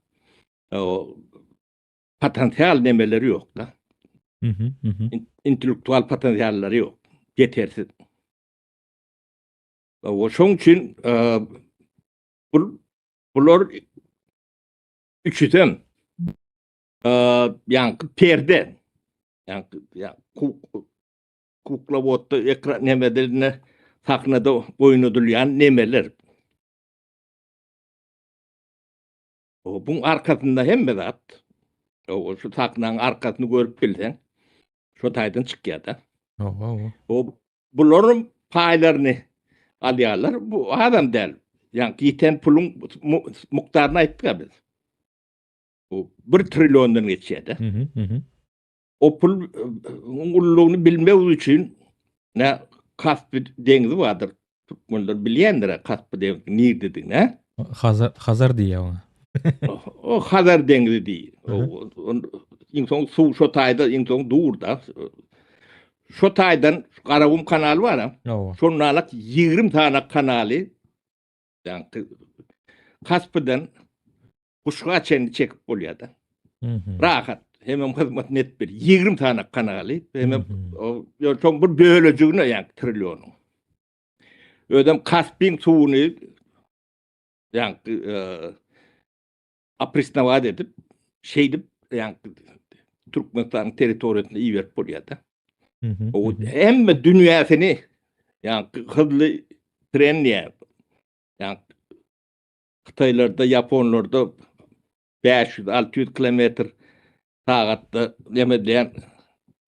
potensial nemeleri ýok-da. Mhm, mhm. Intellektual potensiallary ýok. Ýetersiz. O şoň üçin e, bu bular üçüsem e, ýaňky perde ýaňky ýa kukla botda ekran nemelerine. sahnada oýnadylýan nemeler. O buň arkasynda hemme zat. O şu sahnanyň arkasyny görüp bilseň, şo taýdan çykýar-da. Hawa, hawa. O bularyň paýlaryny alýarlar. Bu azam däl. Ýa ýiten puluň mukdaryny aýtdyk biz. Bu 1 trilliondan geçýär-de. Mhm, mhm. O pul ululygyny bilmek üçin ne Kaspi deňzi bardyr. Türkmenler bilýändir Kaspi deňzi nirededigini, hä? Hazar, Hazar diýýär oňa. O Hazar deňzi diýýär. Iň soň suw şo taýda iň soň dur da. Şo taýdan Garagum kanaly bar. Şondan alak 20 sany kanaly ýa Kaspiden Guşga çenli çekip bolýar-da. Rahat. Hemem hyzmat net bir. 20 sany kanaly, hemem şoň bir bölejigine ýa trillionyň. Özem Kaspiň suwuny ýa oprisnowat edip, şeýdip ýa Türkmenistanyň territoriýasyna iberip bolýar-da. O hemme dünýäsini ýa hızly tren diýär. Ýa Hytaýlarda, Ýaponlarda 500-600 kilometr sagatda neme edýän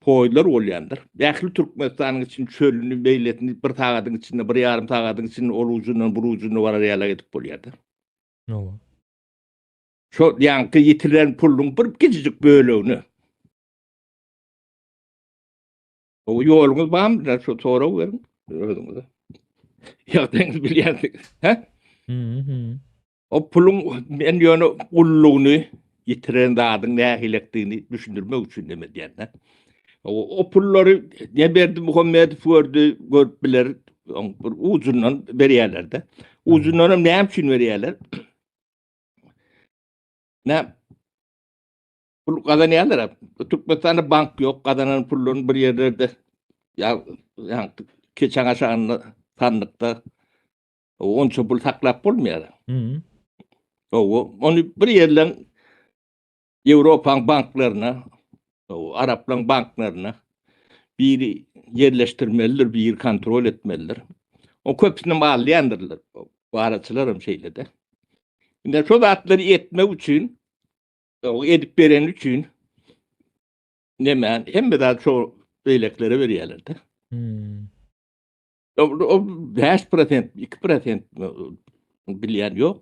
poýuzlar bolýandyr. Ähli Türkmenistanyň içini, çölüni, beýlesini bir sagadyň içinde, bir ýarym sagadyň içinde ol ujundan bir ujuna barar ýaly edip bolýardy. Hawa. Şo ýaňky ýitirilen puluň bir kiçijik bölegini. O ýoluňyz barmy? Şu sorag beriň özüňize. Ýagdaýyňyzy bilýänsiňiz. Hä? Mhm. O puluň men ýöne gullugyny ýitiren zadyň nähilekdigini düşündirmek üçin neme diýende. O, o pullary ne berdi Muhammedow gördi, görüp biler. Oň bir ujundan berýärler-de. Ujundan hem näme üçin berýärler? Näme? Pul gazanýarlar. Türkmenistanda bank ýok, gazanan pullaryny bir ýerlerde ýa ýa keçäň aşagynda sandykda onça pul saklap bolmaýar. Mhm. Owa, ony bir ýerden Ýewropaň banklaryna, Araplaryň banklaryna biri ýerleşdirmelidir, biri kontrol etmelidir. O köpüsini alýandyrlar. Araçylar hem şeýle-de. Indi şo zatlary etmek üçin edip bereni üçin neme hemme zat şo beýleklere berýärler-de. Hmm. O, o 5%, 2% bilýän ýok.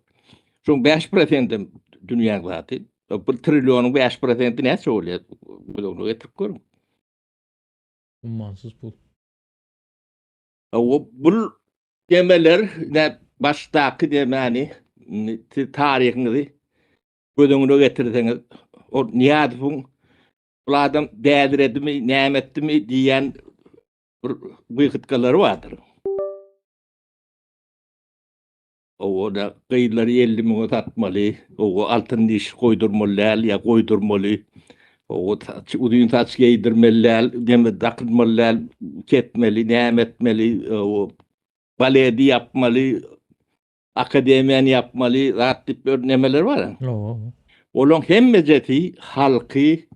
Şoň 5%-em dünýäň zady. Bir trillionyň 5%-i näçe bolýar? Göz öňüne getirip görüň. Ummansyz pul. O bul demeler ne başdaky demäni taryhyňyzy göz öňüne getirseňiz, ol Nyýazowyň bul adam däliredimi, näme etdimi diýýän bir wyhytkalary bardyr. Owa-da gyzlary 50 müňe satmaly, owa altyn diş goýdurmaly däl ýa goýdurmaly, owa saç, uzyn saç geýdirmeli däl, neme dakynmaly däl, kesmeli, näme etmeli, owa baledi ýapmaly, akademiýany ýapmaly, zat diýip bir nemeler bar. Owa. Olaň hemmejesi halky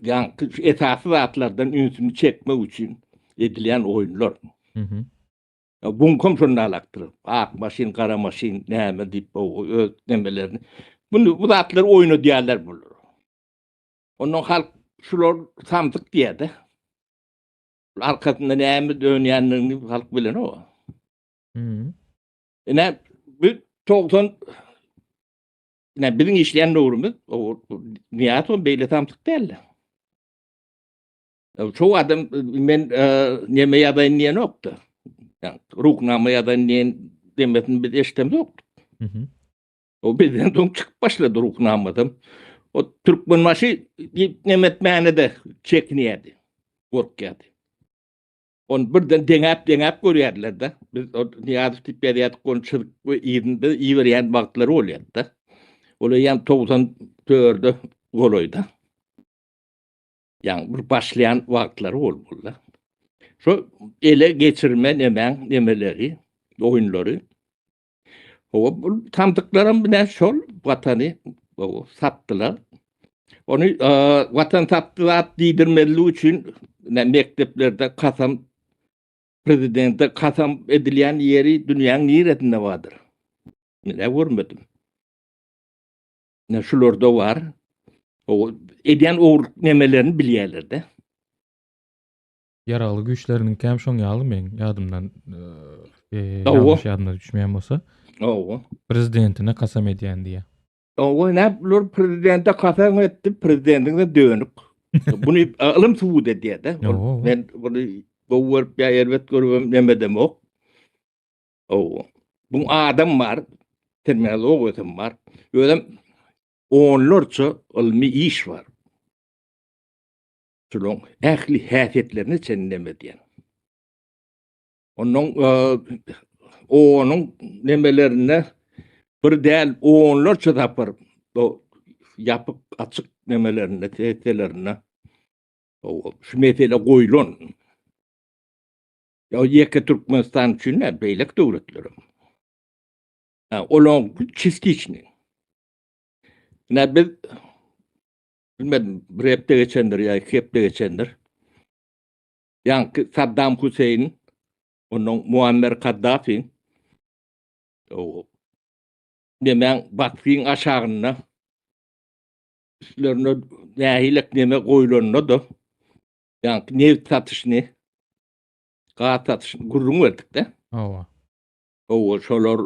ýaňky esasy zatlardan ünsüni çekmek üçin edilýän oýunlar. Mhm. Buňkam şonda alakdyr. Ak maşyn, gara maşyn, näme diýip o öz nemelerini. Bunu bu zatlary oýnadýarlar bular. Ondan halk şular samsyk diýýär-de. Arkasynda näme dönýändigini halk bilenok. Mhm. Ine bu 90 Ine biziň işleýän döwrümiz o Nyýazow beýle samsyk däldi. Çow adam men neme ýazaýyn diýenokdy. Ýa ruhnama ýazaýyn diýen demesini biz eşidemzokdyk. Mhm. O bizden soň çykyp başlady ruhnamadam. O Türkmenbaşy diýip neme etmäne-de çekinýärdi. Gorkýardy. Ony birden deňäp-deňäp görýärdiler-de. Biz o Nyýazow diýip ýazýardyk, ony çyzyp we yzynda iberýän wagtlary bolýardy-da. Ol eýýäm 94-e golaýda. Ýagny bir başlaýan wagtlary bolmaly-da. Şo ele geçirme nemäň nemeleri, oýunlary. Hawa, bu samsyklaram bile şol watany hawa, satdylar. Ony e, watan satdy zat diýdirmezlik üçin ne mekdeplerde kasam. Prezidente kasam edilýän ýeri dünýäň niresinde bardyr? Men-ä görmedim. Ine şularda bar. O edýän ogurlyk nemelerini bilýärler-de. Ýaragly güýçleriniňkäm şoň ýaly meň ýadymdan ýalňyş ýadyma düşmeýän bolsa. Hawa. Prezidentine kasam edýän diýýär. Hawa, näme bular prezidente kasam etdi, prezidentiň de dönük. Buny ylym subut edýär-de. Men buny gowy görüp ýa erbet görübem neme edemok. Hawa. Bu adam bar, terminologiýasam bar. Özem onlarça ylmy iş bar. Şularyň ähli häsiýetlerine çenli neme edýän. Ondan onuň nemelerinde bir däl onlarça sapar o ýapyk açyk nemelerinde sessiýalarynda şu mesele goýlan. Ýa ýeke Türkmenistan üçin däl, beýleki döwletlere. Ha, olaň çistiçni. Ine biz bilmedim bir hepde geçendir ýa iki hepde geçendir. Ýaňky Saddam Hüseýin, ondan Muammer Kaddafi o nemäň basgyň aşagynda üstlerine nähilek neme goýulanda-da ýaňky nebit satyşyny, gaz satyşyny gürrüň berdik-de. Hawa. Hawa, şolar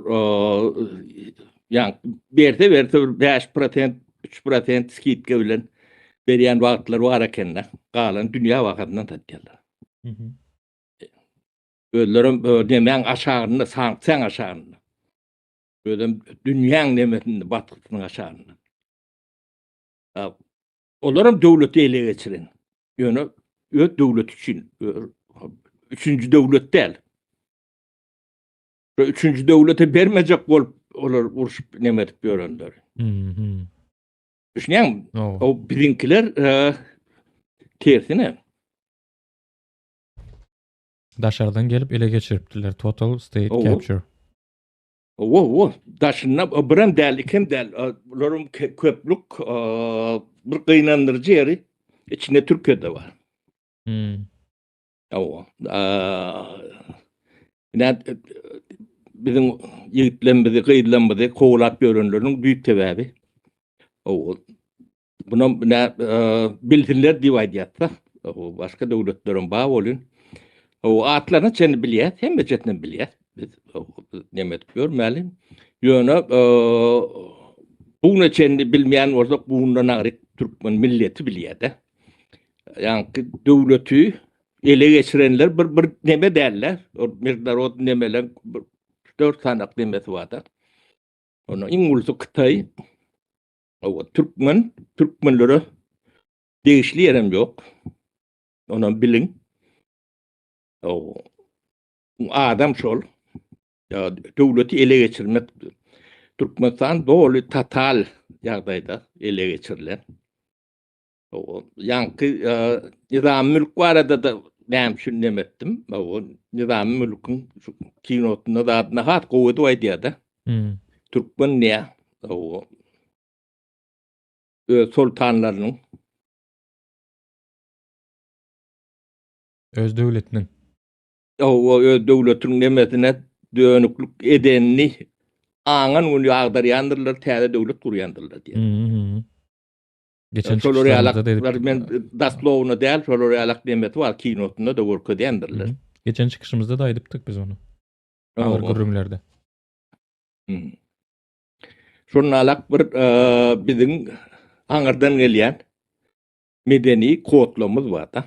ýaňky berse berse bir 5%, 3% skidka bilen berýän wagtlary bar eken-de. Galan dünýä bahasyndan satýarlar. Mhm. Özlerem nemäň aşagynda, sanksiýaň aşagynda. Özem dünýäň nemesinde, batgysynyň aşagynda. Olaram döwleti ele geçiren. Ýöne öz döwleti üçin, üçünji döwlet däl. Şu üçünji döwlete bermejek bolup olar urşup neme edip ýörenler. Mhm. Düşünýäňmi? O biziňkiler e, tersine. Daşardan gelip ele geçiripdiler. Total state Owo. capture. Owo, owo. Daşynda birem däl, ikem däl. Bularyň köplük bir gynandyryjy ýeri içinde Türkiýede bar. Hmm. Hawa. Ine biziň ýigitlerimizi, gyzlarymyzy kowlap ýörenleriniň düýp sebäbi. Hawa. Bunam ine bilsinler diýip aýdýarsa, başga döwletleriň bar bolun. Hawa, atlaryna çenli bilýäs, hemmejesini bilýäs. Biz neme edip ýörmäli. Ýöne bu güne çenli bilmeýän bolsak, bu günden aňryk türkmen milleti bilýär-de. Ýaňky döwleti ele geçirenler bir bir neme däller. O mejnarod nemeler bir dört sanak nemesi barda. Onda iň ulusy Hytaý. O türkmen, türkmenlere degişli ýerem ýok. Onam biliň. O adam şol. Ya döwleti ele geçirmek Türkmenistan doly total ýagdaýda ele geçirilen. Ýaňky Nizamy Mülk barada-da näme üçin neme etdim. O Nizamy Mülküň şu kinosynda zadyna has gowy edip aýdýar-da. Hmm. Türkmen ne? O öz soltanlarynyň öz döwletiniň o öz döwletiniň nemesine dönüklik edenini aňan gün agdarýandyrlar, täze döwlet gurýandyrlar diýýär. Hmm. Geçen Şolar ýalak, çykyşlarymyzda da men doslovno däl, şolar ýalak nemesi bar, kinosynda da görkezýändirler. Geçen çykyşymyzda da aýdypdyk biz ony. Agyr gürrüňlerde. Şonda alak bir e, biziň aňyrdan gelýän medeni kodlamyz bar da.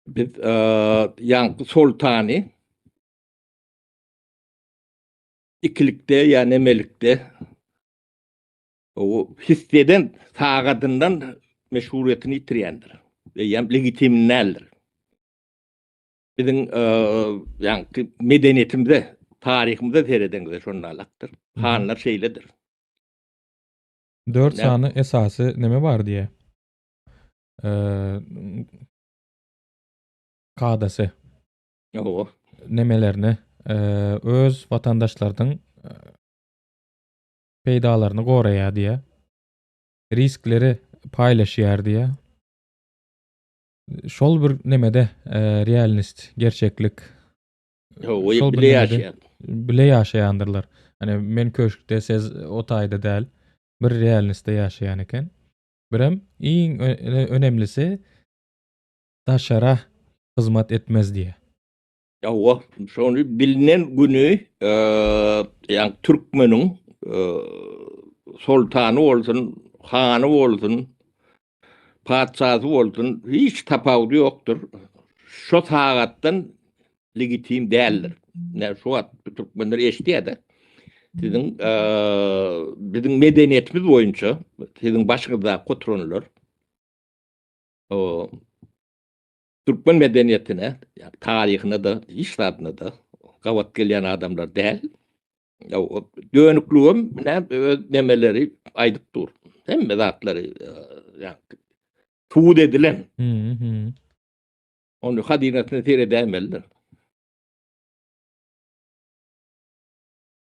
Biz e, ýaňky soltany ikilikde ýa nemelikde O hisseden sagadyndan meşhuriýetini ýitirýändir. Eýýäm legitim däldir. Biziň ýaňky medeniýetimize, taryhymyza seredeňizde şonda alakdyr. Hanlar şeýledir. 4 sany esasy neme bar diýe. Kadasy. Hawa. Nemelerini öz watandaşlarynyň peýdalaryny goraýar diýýär. Riskleri paýlaşýar diýýär. Şol bir nemede e, realist, gerçeklik. Yo, Şol bir bile nemede ýaşaýan. bile ýaşaýandyrlar. Hani men köşkde sez o taýda däl. Bir realistde ýaşaýan eken. Birem iň önemlisi daşara hyzmat etmez diýe. Ýa, şony bilinen güni, e, ýa türkmeniň e, soltany bolsun, hany bolsun, patyşasy bolsun, hiç tapawudy ýokdur. Şo sagatdan legitim däldir. Ne şu wagt türkmenler eşidýär-de. Siziň e, biziň medeniýetimiz boýunça siziň başyňyzdaky oturanlar o türkmen medeniýetine, taryhyna da, hiç zadyna da gabat gelýän adamlar däl. Ya, o dönüklügem ne öz nemeleri aýdyp dur. Hemme zatlary e, ýa subut edilen. Hı hı. Onu hadynasyna seredäýmelidir.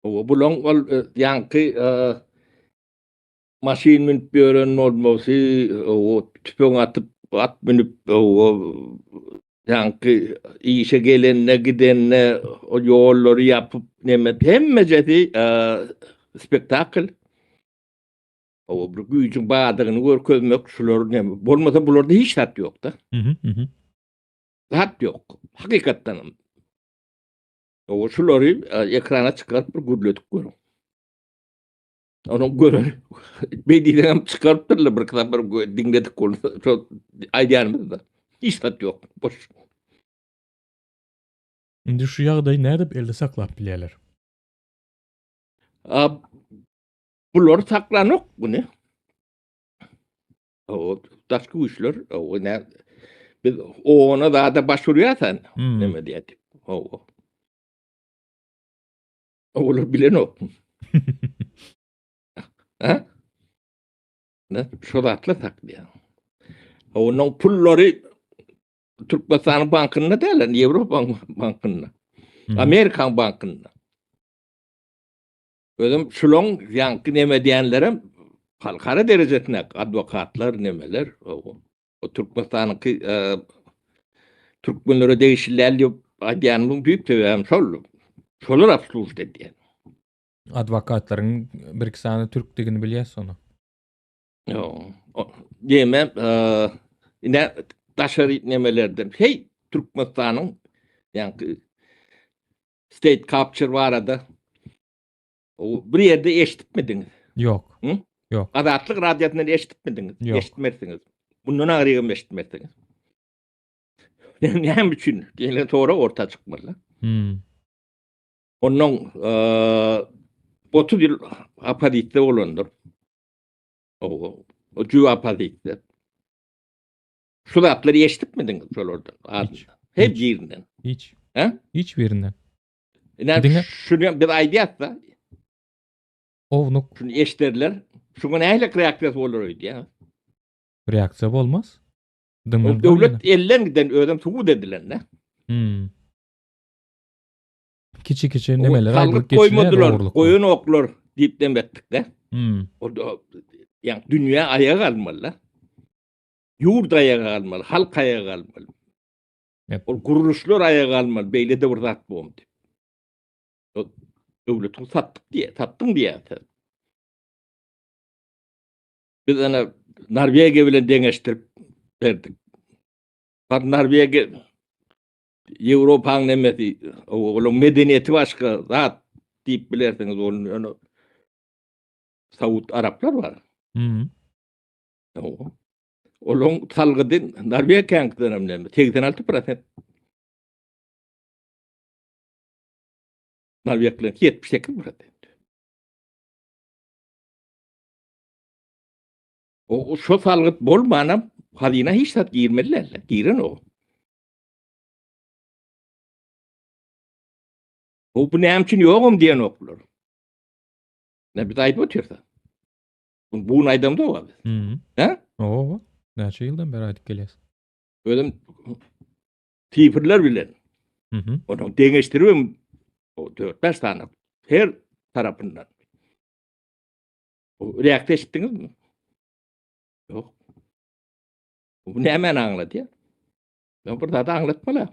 O bulaň ol e, ýaňky e, maşyn münüp ýören bolmasy, o tüpeň atyp at münüp o ýaňky işe gelende gidende o ýollary ýapyp neme hemmejesi e, spektakl. O bir güýjüň bardygyny görkezmek şular neme. Bolmasa bularda hiç zat ýok-da. Hı hı hı. Zat ýok. Hakykatdan hem. O şulary e, ekrana çykaryp bir gürledip görüň. Onuň gören beýdiýden hem çykarypdyrlar bir kitap bir diňledik ol. Şo aýdýanymyzda. Hiç zat ýok. Boş. Indi şu ýagdaýy nädip elde saklap bilýärler? A, bular saklanok bunu. O daşky güýçler, o ne biz ona zada baş urýarsan, Hmm. neme diýdi. O. Olar bilenok. Ha? Ne şu zatlar saklaýar. Onuň pullary Türkmenistanyň bankynda däl, Ýewropa bankynda. Hmm. Amerikan bankynda. Özüm şulaň ýaňky neme diýenlerem halkara derejesinde adwokatlar nemeler o, o Türkmenistanyňky e, türkmenlere degişli däl diýip aýdýanymyň büyük sebäbim şol. Şolar obslužit edýär. Adwokatlaryň bir iki sany türkdigini bilýäs onu. Ýo, Diýme, e, ine daşary nemelerden hey Türkmenistanyň ýaňky state capture barada o bir ýerde eşitipmidiňiz? Ýok. Hı? Ýok. Azatlyk radiosyndan eşitipmidiňiz? Ýok. Eşitmersiňiz. Bundan agyrygam eşitmersiňiz. Näme üçin? Diýen sorag orta çykmaly. Hmm. Ondan e, 30 ýyl oppozisiýa bolandyr. O, o jüw oppozisiýa. Şu zatlary eşitipmidiňiz şolardan? Hiç. Her Hiç. birinden. Hiç. He? Hiç birinden. Ine Diňe- şunu biz aýdýas-da, Ownuk şunu eşderler. Şuňa nähili reaksiýasy bolar öýdýär? reaksiýa bolmaz. O Dymyr döwlet elden giden özem subut edilen ne? Hmm. Kiçi kiçi O nemeler salgyt aýdylyp geçilýär goýmadylar, ogurlyklar. goýan oklar diýip demetdik de. Hmm. O da ýa dünýä aýaga galmaly. da. Ýurt aýaga galmaly, halk aýaga galmaly. Yep. Ol gurluşlar aýaga galmaly, beýle de bir zat boldy. O döwletiň satdyk diýe, satdyň diýe. sen. Biz ana Norwegiýa bilen deňeşdirip berdik. Bak Norwegiýa Ýewropanyň nemesi, olaryň medeniýeti başga zat diýip bilersiňiz ony. Ýöne Saud Araplar bar. Hmm. Owa. Olaryň salgydy Norwegiýanyňkydan hem näme? 86%. Norwegiýanyň 78%. O şo salgyt bolmanam hazyna hiç zat girmeli däl. Giren o. O bu näme üçin ýogam diýen oklar. Ne biz aýdyp otyrsa. Bu bunu aýdamda o biz. Hmm. He? Oo. Näçe ýyldan beri aýdyp gelýäs. Özüm sifrler bilen Hı hı. onu deňeşdiribem o 4-5 tane her tarapyndan. O reaksiýa eşitdiňizmi? Ýok. Bu nämäni aňladýar? Men bir zady aňlatmaly.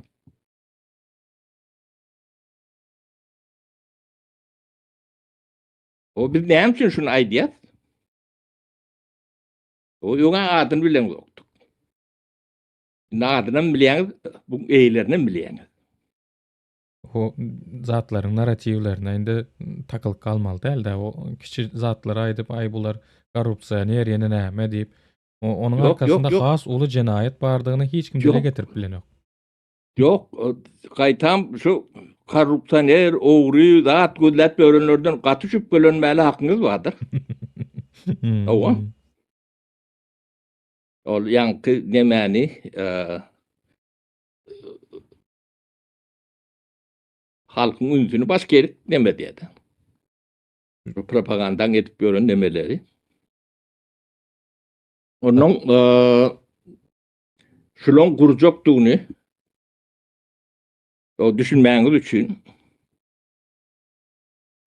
O biz näme üçin şuny aýdýas? O öňe adyny bilen ýokduk. Indi adynam bilýäňiz, bu eýlerinem bilýäňiz. O zatlaryň narratiwlerine indi takylyp galmaly däl-de, o kiçi zatlary aýdyp, aý bular korrupsioner ýene näme diýip, onuň arkasynda has uly jenaýat bardygyny hiç kim dile getirip bilenok. Ýok, gaýtam şu korrupsioner, ogry, zat gözläp ýörenlerden gaty şübhelenmäli hakyňyz bardyr. Hawa. Ol ýaňky nemäni, halkyň ünsüni baş gerip neme diýdi. Bu propagandaň edip ýören nemeleri. Onuň şulaň gurjakdygyny o düşünmäňiz üçin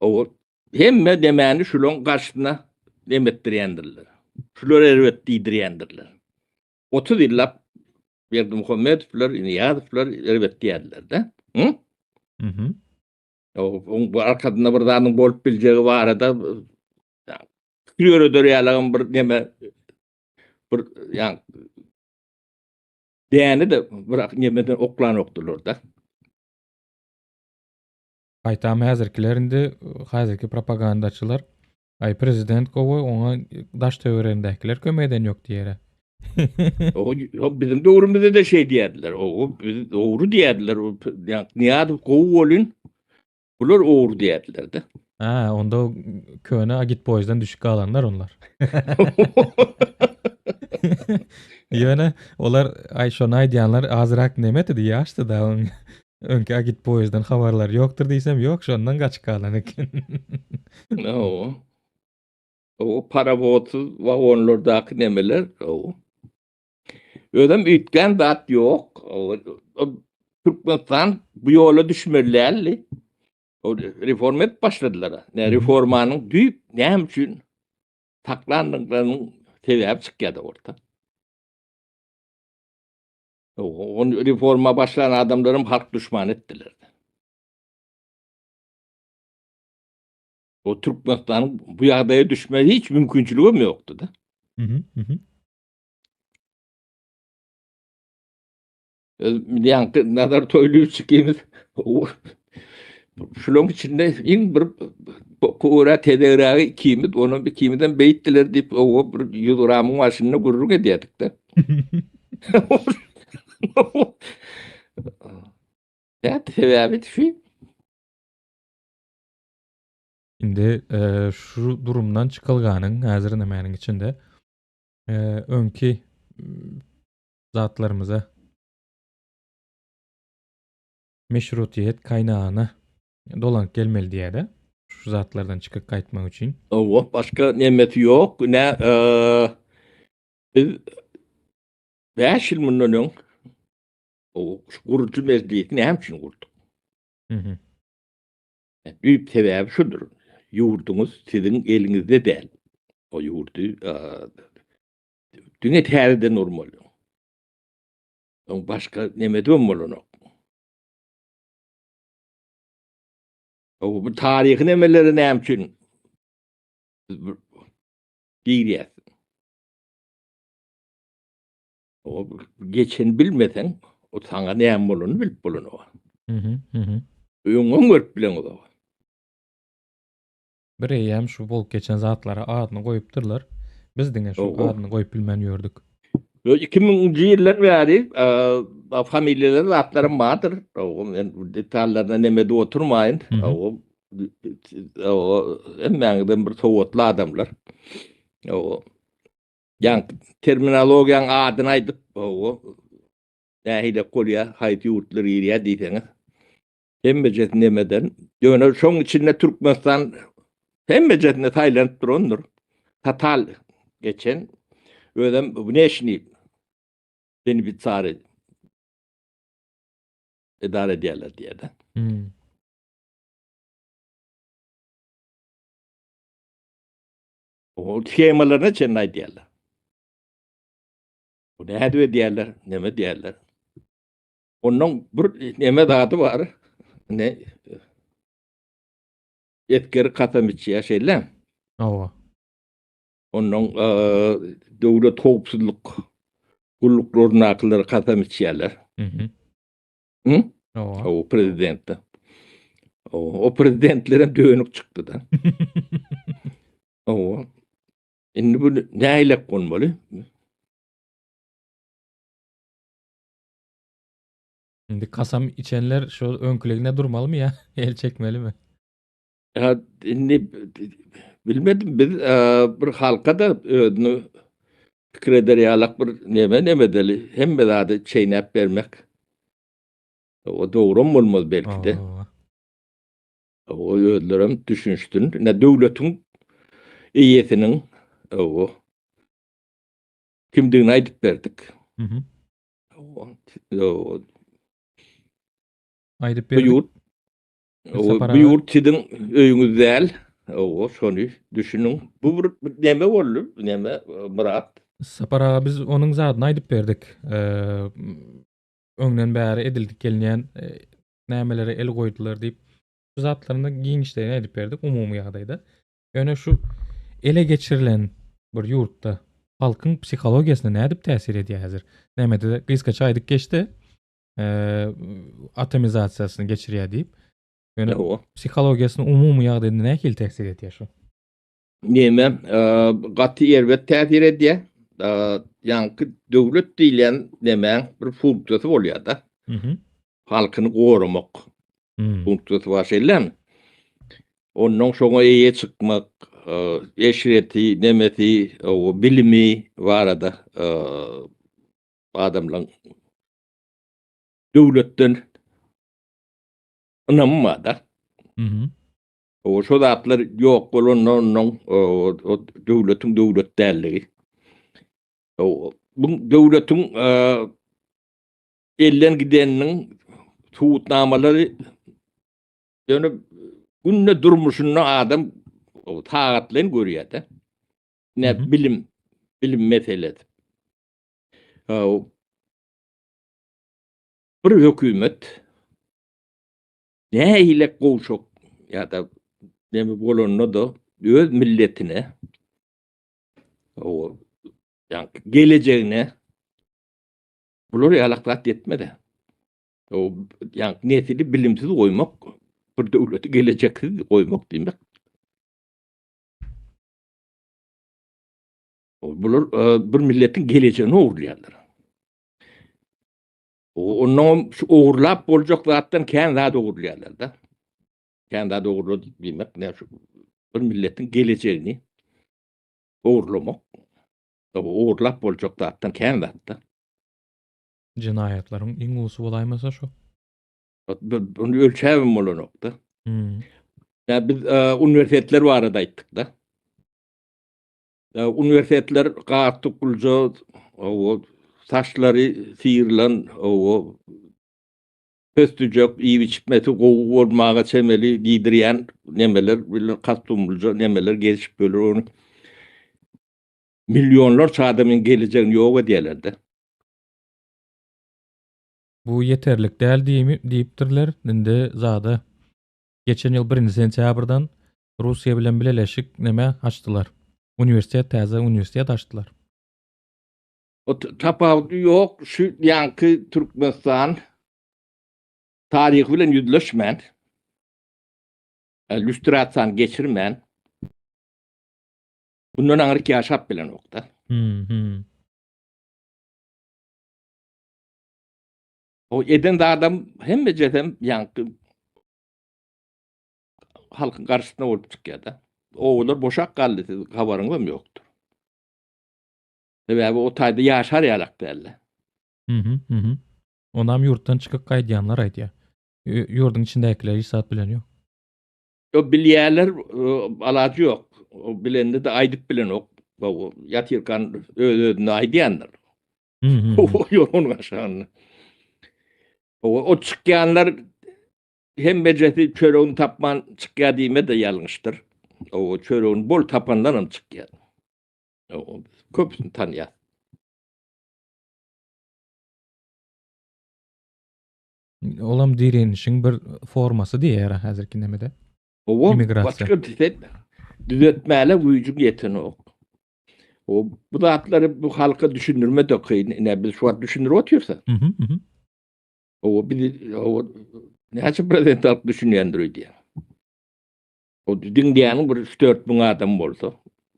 o hemme demäni şulaň garşysyna demetdirýändirler. Şular erbet diýdirýändirler. 30 ýyllap Berdimuhamedowlar, Nyýazowlar erbet diýerdiler-de. Hı? Mhm. O bu arkasynda bir zadyň bolup biljegi barada pikir ýöreder ýalagam bir neme bir ýa däni de bir nemeden oklanokdylar-da. Gaýtam häzirkiler indi häzirki propagandaçylar Aý prezident gowy oňa daş töweregindäkiler kömek eden ýok diýere. O biziň döwrümizde de şeý diýerdiler. O biz dogry diýerdiler. Nyýazow gowy bolun. Bular ogry diýerdiler de. Ha, onda köne agitpoýuzdan düşüp galanlar onlar. Ýöne olar aý şony aýdýanlar azrak nemetidi ýaşdy da Öňki agitpoýuzdan habarlary ýokdur diýsem, ýok, şondan gaçyp galan eken. Hawa. O parawodsyz wagonlardaky nemeler, hawa. Özem üýtgän zat ýok. Türkmenistan bu ýola düşmeli däldi. O reforma edip başladylar. Ne reformanyň düýp näme üçin saklandyklarynyň sebäbi çykýar-da orta. Ony reforma başlan adamlaram halk duşmany etdiler. O Türkmenistanyň bu ýagdaýa düşmegi hiç mümkinçiligem ýokdy-da. Mhm, mhm. Ýaňky Nazar Toýlyýew ikimiz şularyň içinde iň bir köwra tezegrägi ikimiz, onam ikimizem beýtdiler diýip, owa bir 100 gramyň başynda gürrüň edýärdik-de. Nätdi sebäbi şu? Indi e, şu durumdan çykalganyň häzir nämäniň içinde e, öňki zatlarymyza meşrutiýet kaýnagyna dolanyp gelmeli diýýär-de. Şu zatlardan çykyp gaýtmak üçin. Hawa, başga nemesi ýok. Ne, e, biz 5 ýyl mundan öň o şu gurujy mejlisi näme üçin gurduk? Mhm. Düýp sebäbi şudur. Ýurduňyz siziň eliňizde däl. O ýurdy e, diňe täzeden gurmaly. Oň başga nemedem bolanok. O bu taryhy nemeleri näme üçin girýär? O geçen bilmeseň, o saňa näme bolanyny bilip bolanok. Mhm, mhm. Öňem görüp bileňok. Bir eýýäm şu bolup geçen zatlara adyny goýupdyrlar. Biz diňe şu adyny goýup bilmän ýördük. Yo 2000-nji ýyldan bäri familiýalar zatlarym bardyr. O men bu detallaryna neme edip oturmaýyn. O o hemmäňizden bir sowatly adamlar. O ýa terminologiýaň adyny aýdyp, o nähili bolýar, haýsy ýurtlar girýär diýseňiz. Hemmejesini nemeden. Ýöne şoň içinde Türkmenistan hemmejesinde saýlanyp durandyr. Total geçen. Özem wneşni benefisiary edara edýärler diýýär-de. Hmm. O shemalaryna çenli aýdýarlar. Bu nädip edýärler, neme edýärler? Ondan bir neme zady bar. Ne esgeri kasam içýär şeýle. Hawa. Ondan döwlet howpsuzlyk gulluklaryndakylar kasam içýärler. Mhm. Hı? Hawa. O prezidentde. O, o prezidentler hem dönük çykdy da. O. Indi bu nähilek bolmaly? Indi kasam içenler şu öňküligine durmalymy ýa el çekmelimi? Ya indi bilmedim biz e, bir halka da özüni pikir eder ýalak bir neme nemedeli hemme zady çeýnäp bermek. O dogrum bolmaz belki de. Hawa. O özlerem düşünşdün. Ne döwletiň eýesiniň o kimdigini aýdyp berdik. Mhm. O, o, Aýdyp bu berdik. ýurt Bir o, sapar bu aga. ýurt siziň öýüňiz däl. O, şony düşüniň. Bu bir, bir neme boldy? Neme Myrat? Sapar aga biz onuň zadyny aýdyp berdik. Eee, öňden bäri edildik gelinýän e, nämelere el goýdular diýip şu zatlaryny giňişleýin aýdyp berdik umumy ýagdaýda. Ýöne şu ele geçirilen bir ýurtda halkyň psihologiýasyna nädip täsir edýär häzir? Nämede gysgaça aýdyp geçdi. Eee atomizasiýasyny geçirýär diýip. Ýöne O, psihologiýasyna umumy ýagdaýda nähili täsir edýär şu? Neme e, gaty erbet täsir edýär. E, ýaňky döwlet diýilýän nemäň bir funksiýasy bolýar da. Mhm. Halkyny goramak Hmm. funksiýasy bar şeýlemi? Ondan şoňa eýe çykmak, e, eşreti, nemesi, o bilimi barada e, adamlaryň döwletden ynamy bar da. Mhm. O şo zatlar ýok bolanda ondan o, o döwletiň döwlet dälligi. O bu döwletiň e, elden gideniniň subutnamalary ýöne günde durmuşynda adam o, sagatlaýyn görýär-de. Ne Mhm. bilim bilim meselesi. E, o, bir hökümet nähili gowşak ýa-da neme bolanda da öz milletine o ýa gelejegine bular ýalak zat ýetmedi. O ýa nesili bilimsiz goýmak bir döwleti geleceksiz goýmak diýmek. O bular e, bir milletin gelejegini ogurlaýarlar. O ondan şu ogurlap boljak zatdan kän zat ogurlaýarlar da. Kän zat ogurlady diýmek ne şu bir milletin gelejegini ogurlamak. O ogurlap boljak zatdan kän zatda. Jenaýatlaryň iň ulusy bolaýmasa şu. Bunu ölçäbim bolanokda. Hmm. Ya biz e, uniwersitetler barada aýtdyk da. E, uniwersitetler gaty gulja, o saçlary syrylan, o pöstüjek iýip içmesi gowy bolmaga çemeli giydirýän nemeler bilen kostumlyja nemeler gelişip bölür onu. Milyonlarça adamyň gelejegini ýok edýärler de. Bu ýeterlik däl diýimi diýipdirler. Indi zada geçen ýyl 1 sentýabrdan Russiýa bilen bileleşik neme açdylar. Uniwersitet täze uniwersitet açdylar. O t- tapawudy ýok. Şu ýanky Türkmenistan taryhy bilen ýüzleşmän, e, lüstrasiýany geçirmän bundan aňryk ýaşap bilenokda. Hmm, hmm. O eden de adam hemme jesem ýanky halkyň garşysyna bolup çykýar da. Owalar boşak galdy siz habaryňyz hem ýokdur. Sebäbi o taýda ýaşar ýalak däldi. Mhm, mhm. Onam ýurtdan çykyp gaýdýanlar aýdýar. Ýu- Ýurduň içindäkiler hiç zat bilen ýok. O bilýärler, e, alajy ýok. O bilende de aýdyp bilenok. O ýatyrkan öz özüne aýdýandyr. Mhm. O ýok onuň aşagynda. O, o çykýanlar hemmejesi çöregini tapman çykýar diýme de ýalňyşdyr. O çöregini bol tapanlar hem çykýar. O köpüsini tanýar. Olam direnişiň bir formasy diýýär häzirki nemede. Owa, başga düzetmäle güýjüň ýetenok. O bu zatlary bu halka düşündirme de kyn. Ine biz şu wagt düşündirip otyrys. Mhm, mhm. O biz o näçe prezident halk düşünýändir öýdýän. O diňleýäniň bir 3-4 müň adam bolsa,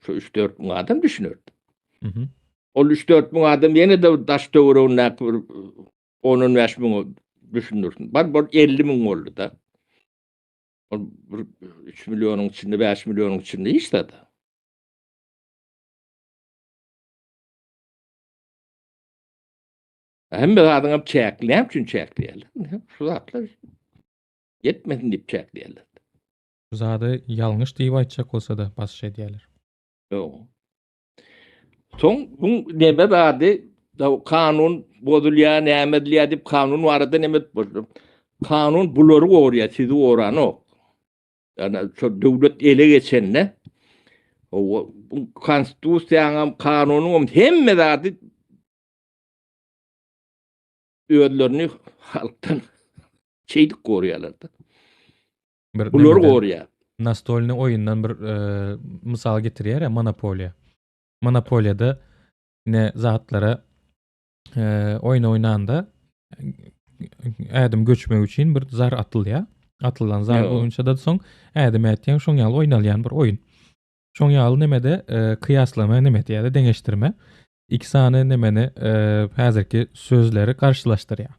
şu 3-4 müň adam düşüner. Mhm. Ol 3-4 müň adam ýene de daş töweregindäki bir 10-15 müň düşündirsin. Bar bor 50 müň boldy da. Ol bir 3 millionyň içinde, 5 millionyň içinde hiç zat. Hemme zadyň hem çäkli, näme üçin çäkleýärler? Şu zatlar ýetmesin diýip çäkleýärler. Şu zady ýalňyş diýip aýtjak bolsa-da basyş edýärler. Ýok. Soň bu neme zady kanun bozulýar, näme edilýär diýip kanun barada neme edip bolsun. Kanun bulary gorýar, sizi goranok. Ýani şu döwlet ele geçende o konstitusiýanyň hem kanunyň hem hemme zady özlerini halkdan şeýdip gorýarlar-da. Bir Bular gorýar. Nastolny oýundan bir e, mysal getirýär ya monopoliýa. Monopoliýada ne zatlara e, oýun oýnanda ädim göçmek üçin bir zar atylýar. Atylan zar boýunça da soň ädim ätýän şoň ýaly oýnalýan bir oýun. Şoň ýaly nemede e, kyýaslama neme diýýär, deňeşdirme. Iki sany nemeni e, häzirki sözleri garşylaşdyrýar.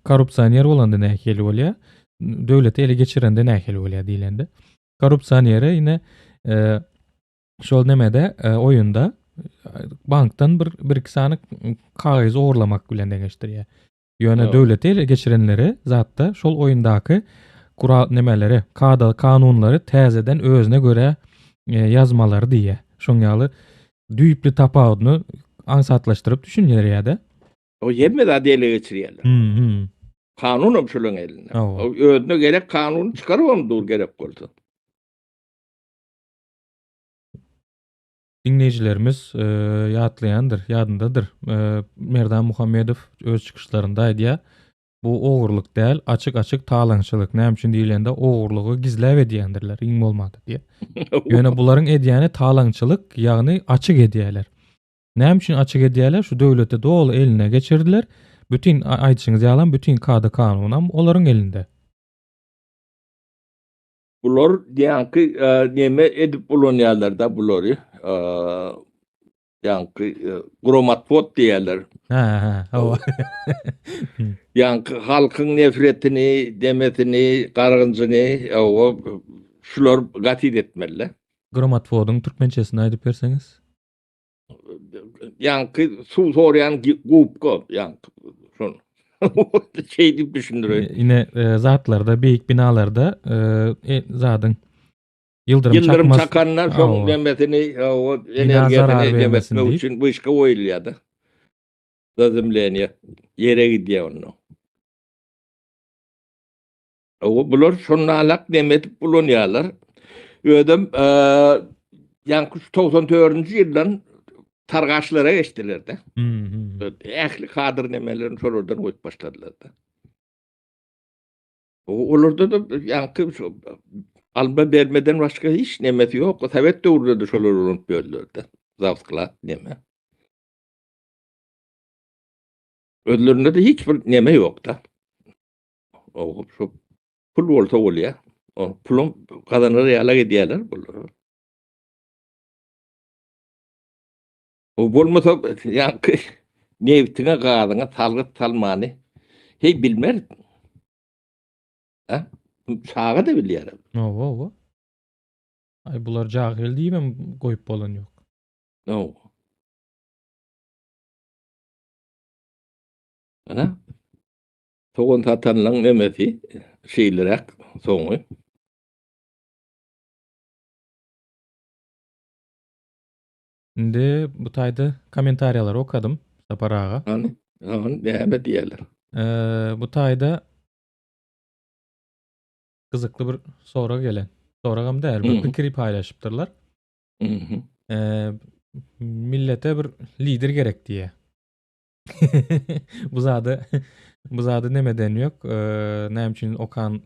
Korrupsioner bolanda nähili bolýar? Döwleti ele geçirende nähili bolýar diýlende. Korrupsionere ine e, şol nemede e, oýunda bankdan bir bir iki sany kagyz ogurlamak bilen deňeşdirýär. Ýöne döwleti ele geçirenleri zatda şol oýundaky kural nemeleri, kada kanunlary täzeden özüne görä e, ýazmalary diýýär. Şoň ýaly düýpli tapawudyny aňsatlaşdyryp düşündirýär-de. O hemme zady ele geçirýärler. Hmm. Kanun hem şolaryň elinde. O özüne gerek kanuny çykaryp hem dur gerek bolsa. Diňleýjilerimiz e, ýatlaýandyr, ýadyndadyr. E, Merdan Muhammedow öz çykyşlarynda aýdýar. Bu ogurlyk däl, açyk-açyk talaňçylyk. Näme üçin diýilende ogurlygy gizläp edýändirler, iň bolmanda diýýär. Ýöne bularyň edýäni talaňçylyk, ýagny açyk edýärler. Näme üçin açyk edýärler? Şu döwleti doly eline geçirdiler. Bütin aýdyşyňyz ýalam bütin kada kanunam olaryň elinde. Bular ýaňky e, neme edip ulanýarlar da bulary. E, ýaňky e, gromatfot diýýärler. Ha ha, hawa. Ýaňky halkyň nefretini, demesini, gargynjyny, hawa, şular gaty etmeli. Gromatfodyň türkmençesini aýdyp berseňiz. Ýaňky suw sorýan gubka, ýaňky şon. Şeý diýip düşündireýin. Ine e, zatlarda, beýik binalarda e, e, zadyň ýyldyrym Ýyldyrym çakandan soň demesini, o energiýasyny demetmek üçin bu işe goýulýar-da. Zazemleniýe ýere gidýär onda. O bular şonda alak neme edip ulanýarlar. Özem ýaňky 94-nji ýyldan targaşlara geçdiler-de. Ähli kadr nemelerini şolardan goýup başladylar-da. Olarda da ýaňky şu alma bermeden başga hiç nemesi ýok. Sowet döwründe de şolar ulanyp ýördüler-de. Zawsklad neme. Özlerinde de hiç bir neme ýok-da. O şu pul bolsa bolýar. O pulum gazanar ýaly edýärler bular. O bolmasa ýaňky nebtiňe, gazyňa salgyt salmany heý bilmer. Ha? Çaga da bilýär. Owa, owa. Aý bular jahyl diýibem goýup bolan ýok. Owa. Ana. Sogan satanlaň nemesi şeýleräk soňy. Indi bu taýda kommentariýalary okadym Sapar aga. Hany, hany näme diýýärler? Bu taýda gyzykly bir sorag gelen. Soragam däl, bir pikiri paýlaşypdyrlar. Millete bir lider gerek diýýär. Bu zady bu zady nemeden ýok. Näme üçin okan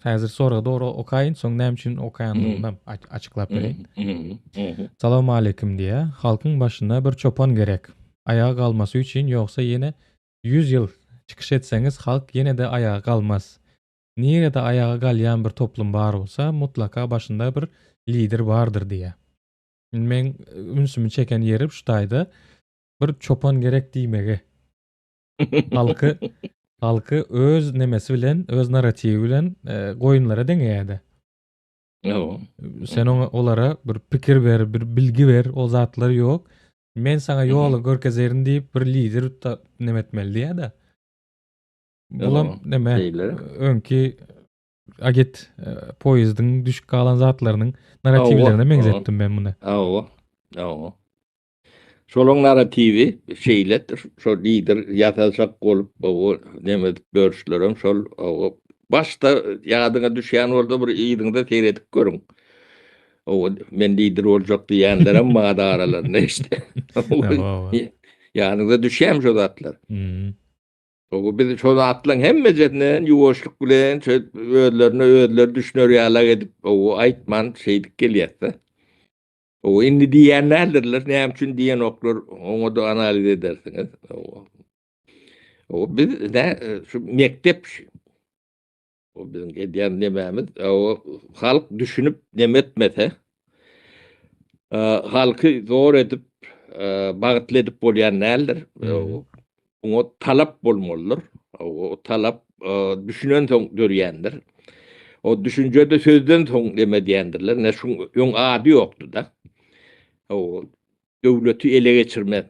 häzir soragy dogry okaýyn, soň näme üçin okaýanlygymdan açyklap bereýin. Salam aleýkum diýýär. Halkyň başyna bir çopan gerek. Aýaga galmasy üçin ýogsa ýene 100 ýyl çykyş etseňiz halk ýene-de aýaga galmaz. Nirede aýaga galýan bir toplum bar bolsa mutlaka başynda bir lider bardyr diýýär. Meň ünsümi çeken ýeri şu taýda bir çopan gerek diýmegi. Halky halky öz nemesi bilen, öz narratiwi bilen e, goýunlara deňeýärdi. Ýok. Sen oňa olara bir pikir ber, bir bilgi ber, o zatlar ýok. Men saňa ýoly görkezerin diýip bir lider ta, neme etmeli diýýär-de. Bulam neme? Öňki agit e, poýezdiň düşüp galan zatlarynyň narratiwlerine meňzetdim men muny. Hawa. Hawa. Şolaň narratiwi şeýledir, şol lider ýasaljak bolup, o neme edip ýörüşlerem şol başda ýadyňa düşýän bolsa bir yzyňyza seredip görüň. O men lider boljak diýýänlerem bar aralarynda işte. Ýadyňyza düşýärmi şo zatlar? O biz şo zatlaryň hemmejesinden ýuwaşlyk bilen özlerine özleri düşüner ýalak edip, o aýtman şeýdip gelýäs-de. O indi diýýän däldirler, näme üçin diýenoklar, oňa da analiz edersiňiz. O biz ne şu mekdep şu. O biziň edýän nemämiz, o halk düşünip neme etmese, halky zor edip, bagtly edip bolýan däldir. Oňa talap bolmalydyr. O talap düşünen soň dörýändir. O düşünje-de sözden soň neme diýendirler. Ne şuň öň ady ýokdy-da. O döwleti ele geçirmek,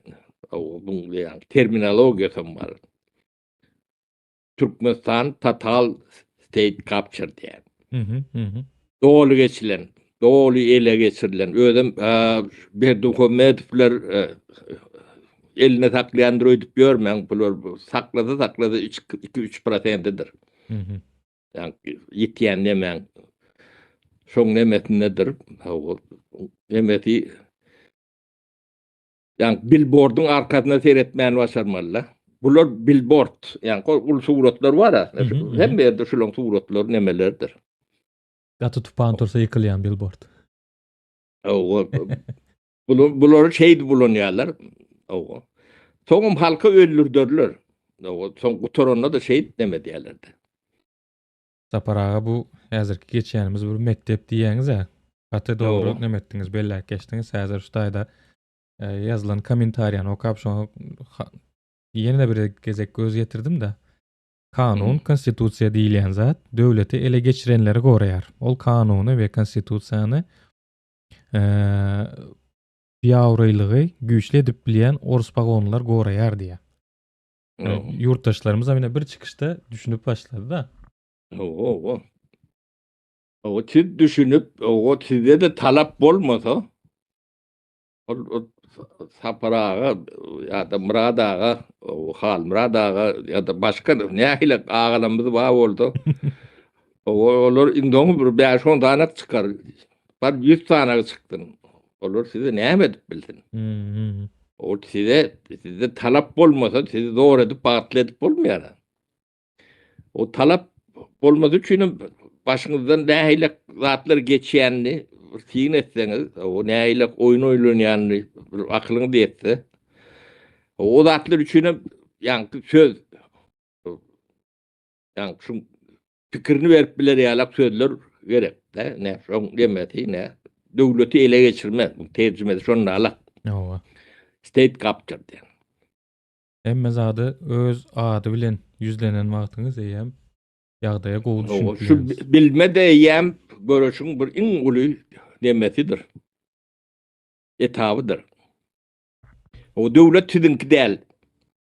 o buň ýaly terminologiýasam bar. Türkmenistan total state capture diýen. Doly geçilen, doly ele geçirilen. Özem Berdimuhamedowlar eline saklaýandyr öýdüp ýörmäň. Bular saklasa saklasa 2-3 prosentidir. Ýa ýetýän nemäň. Şoň nemesindedir. Nemesi Ýa bilbordyň arkasyna seretmän başarmaly-da. Bular bilbord, ýa ol suratlar bar-a. Hemme ýerde şularyň suratlary nemelerdir. Gaty tupan tursa ýykylýan bilbord. Hawa. Bulary şeýdip ulanýarlar. Hawa. Soňam halka öldürderler. Hawa, soň gutaranda-da şeýdip neme edýärler-de. Sapar aga bu häzirki geçýänimiz bir mekdep diýýäňiz-ä. Gaty dogry neme etdiňiz, belläp geçdiňiz. Häzir şu taýda e, ýazylan kommentariýany okap şoňa ýene bir gezek göz ýetirdim-de. Kanun, konstitusiýa diýilýän zat döwleti ele geçirenleri goraýar. Ol kanuny we konstitusiýany e, biabraýlygy güýçli edip bilýän orus pagonlar goraýar diýýär. Ýurtdaşlarymyz hem bir çykyşda düşünip başlady-da. Hawa. Hawa, siz düşünip, hawa, sizde-de talap bolmasa, ol Sapar aga ýa-da Myrat aga, Halmyrat aga ýa-da başga nähili agalarymyz bar bolsa, olar indi oňa bir bäş-on sany çykar, bar 100 sany çyksyn. Olar size näme edip bilsin? Ol size sizde talap bolmasa, sizi zor edip bagtly edip bolmaýar. O talap bolmasy üçin hem başyňyzdan nähili zatlar geçýänini syn etseňiz, o nähili oýun oýlanýanyny bir akylyňyz ýetse, o zatlar üçin hem ýaňky söz ýaňky şu pikirini berip biler ýalak sözler gerek de, ne şoň demesi, ne döwleti ele geçirme, bu terjimesi şonda alak. Hawa. State capture diýen. Hemme zady öz ady bilen ýüzlenen wagtyňyz eýýäm ýagdaýa gowy düşünip Şu bilme-de eýýäm göreşiň bir iň uly nemesidir. Etabydyr. O döwlet siziňki däl.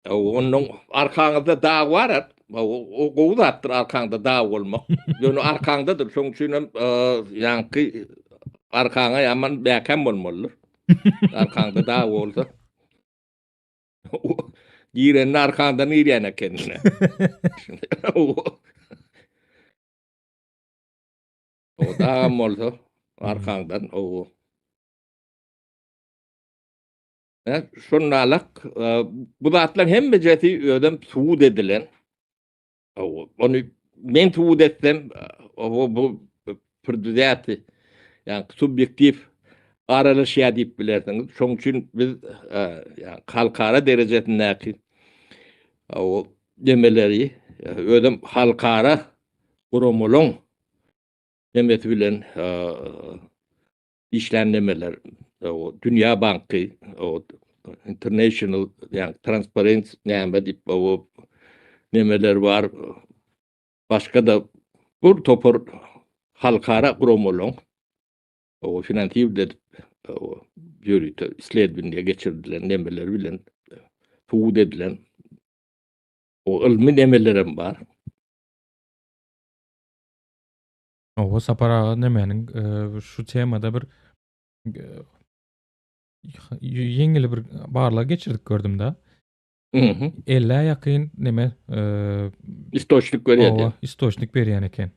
Ondan arkaňyzda dag bar. O gowy zatdyr arkaňda dag bolmak. Ýöne arkaňdadyr. Şonuň üçin hem ýaňky arkaňa ýaman mäkäm bolmalydyr. Arkaňda dag bolsa. Girenini arkandan girýän ekenine. O dagam bolsa arkaňdan o. Şonalak bu zatlar hemmejesi özem subut edilen. Ony men subut etsem, o bu predwzýaty, ýagny subýektiw aralaşýar diýip bilersiňiz. Şonuň üçin biz ýagny halkara derejesindäki o demeleri özem halkara guramalaryň demesi bilen işlän nemeler, o Dünýä banky, o International, ýagny Transparency näme diýip, o nemeler bar. Başga-da bir topar halkara guramalaryň o finansirli edip, o ýörite isledwiniýa geçirilen nemeler bilen subut edilen o ylmy nemelerem bar. Owa Sapar aga nemäniň e, şu temada bir e, ýeňil bir barlag geçirdik gördüm da. Mhm. 50-ä ýakyn neme e, Istoçnik berýär. Owa, istoçnik berýän eken.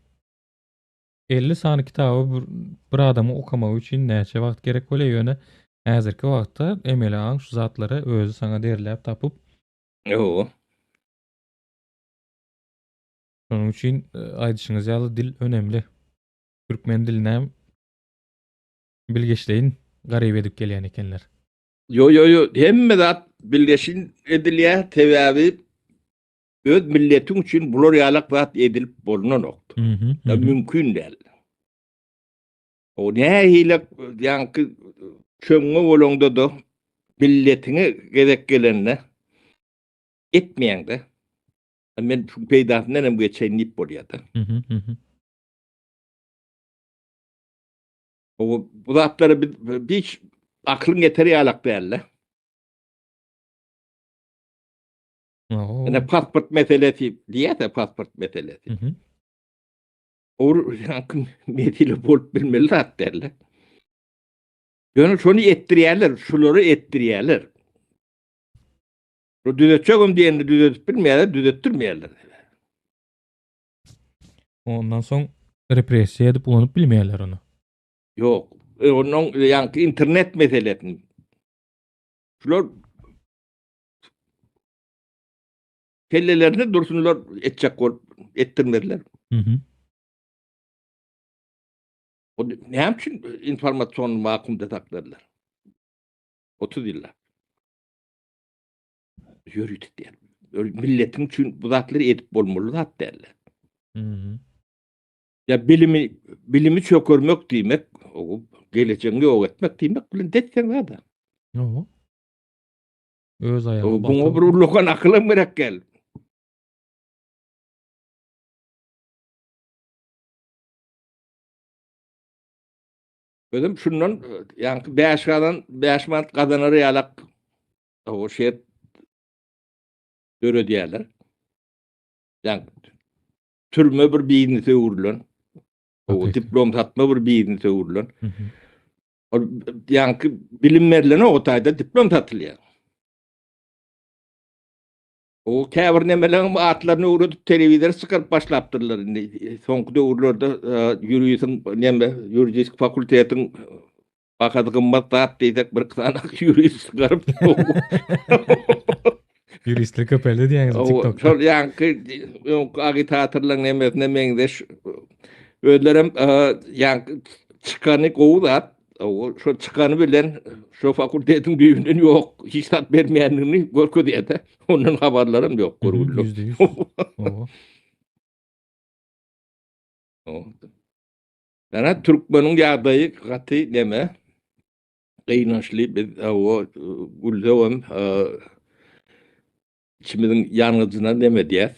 50 sany kitaby bir, bir adamyň okamagy üçin näçe wagt gerek bolýar ýöne häzirki wagtda emeli aň şu zatlary özi saňa derläp tapyp Owa. Şonuň üçin e, aýdyşyňyz ýaly dil önemli. Türkmen dilini hem bilgeşleýin garyp edip gelýän ekenler. Yo yo yo hemme zat bilgeşin edilýär sebäbi öz milletiň üçin bular ýalak zat edilip bolunanokdy. Mhm. Ya mümkin däl. O nähili ýaňky çöňňe bolaňda da milletiňe gezek gelende etmeýäňde. Men şu peýdasyndan hem geçeýin diýip bolýar-da. Mhm. Mhm. O bu zatlary biz hiç aklyň ýeter ýalak däl-de. Oo. Ine pasport meselesi diýýär-de pasport meselesi. Mhm. O ýaňky mesele bolup bilmeli zat däl-de. Ýöne şony etdirýärler, şulary etdirýärler. Bu düzetjegim diýende düzetip bilmeýärler, düzetdirmeýärler. Ondan soň repressiýa edip ulanyp bilmeýärler ony. Ýok. E, Ondan ýaňky internet meselesini. Şular kellelerinde dursunlar etjek bolup etdirmediler. Mhm. O näme üçin informasion wakuumda sakladylar? 30 ýyllap. Ýörite däl. Milletiň üçin bu zatlary edip bolmaly zat däl. Mhm. Ya bilimi bilimi çökermek diýmek, o gelecegiňi ýok etmek diýmek bilen detseň zada. Ýok. Öz aýagyny Buňa bir ullakan akylam gerek gel. Özüm şundan ýaňky 5 gazan 5 manat gazanar ýalak o şert döredýärler. Ýaňky türme bir biznese öwrülen, o diplom satma bir biznese öwrülen. Ol ýaňky bilim berlen o taýda diplom satylýar. O käbir nemeleriň atlaryny öwredip telewizora çykaryp başlapdyrlar indi. Soňky döwürlerde ýurisiň neme ýuridik fakultetiň Bahasy gymmat zat diýsek bir sany ýurist çykaryp. Ýuristler köpeldi diýýäňiz TikTokda. Şol ýaňky öňki agitatorlaryň nemesine meňzeş özlerem ýaňky çykany gowy zat. Şo çykany bilen şo fakultetiň düýbünden ýok, hiç zat bermeýändigini görkezýär-de. Ondan habarlaram ýok görgüliler. %100. Ýa türkmeniň ýagdaýy gaty neme gynançly biz o gülsegem içimiziň ýangyjyna neme diýäs.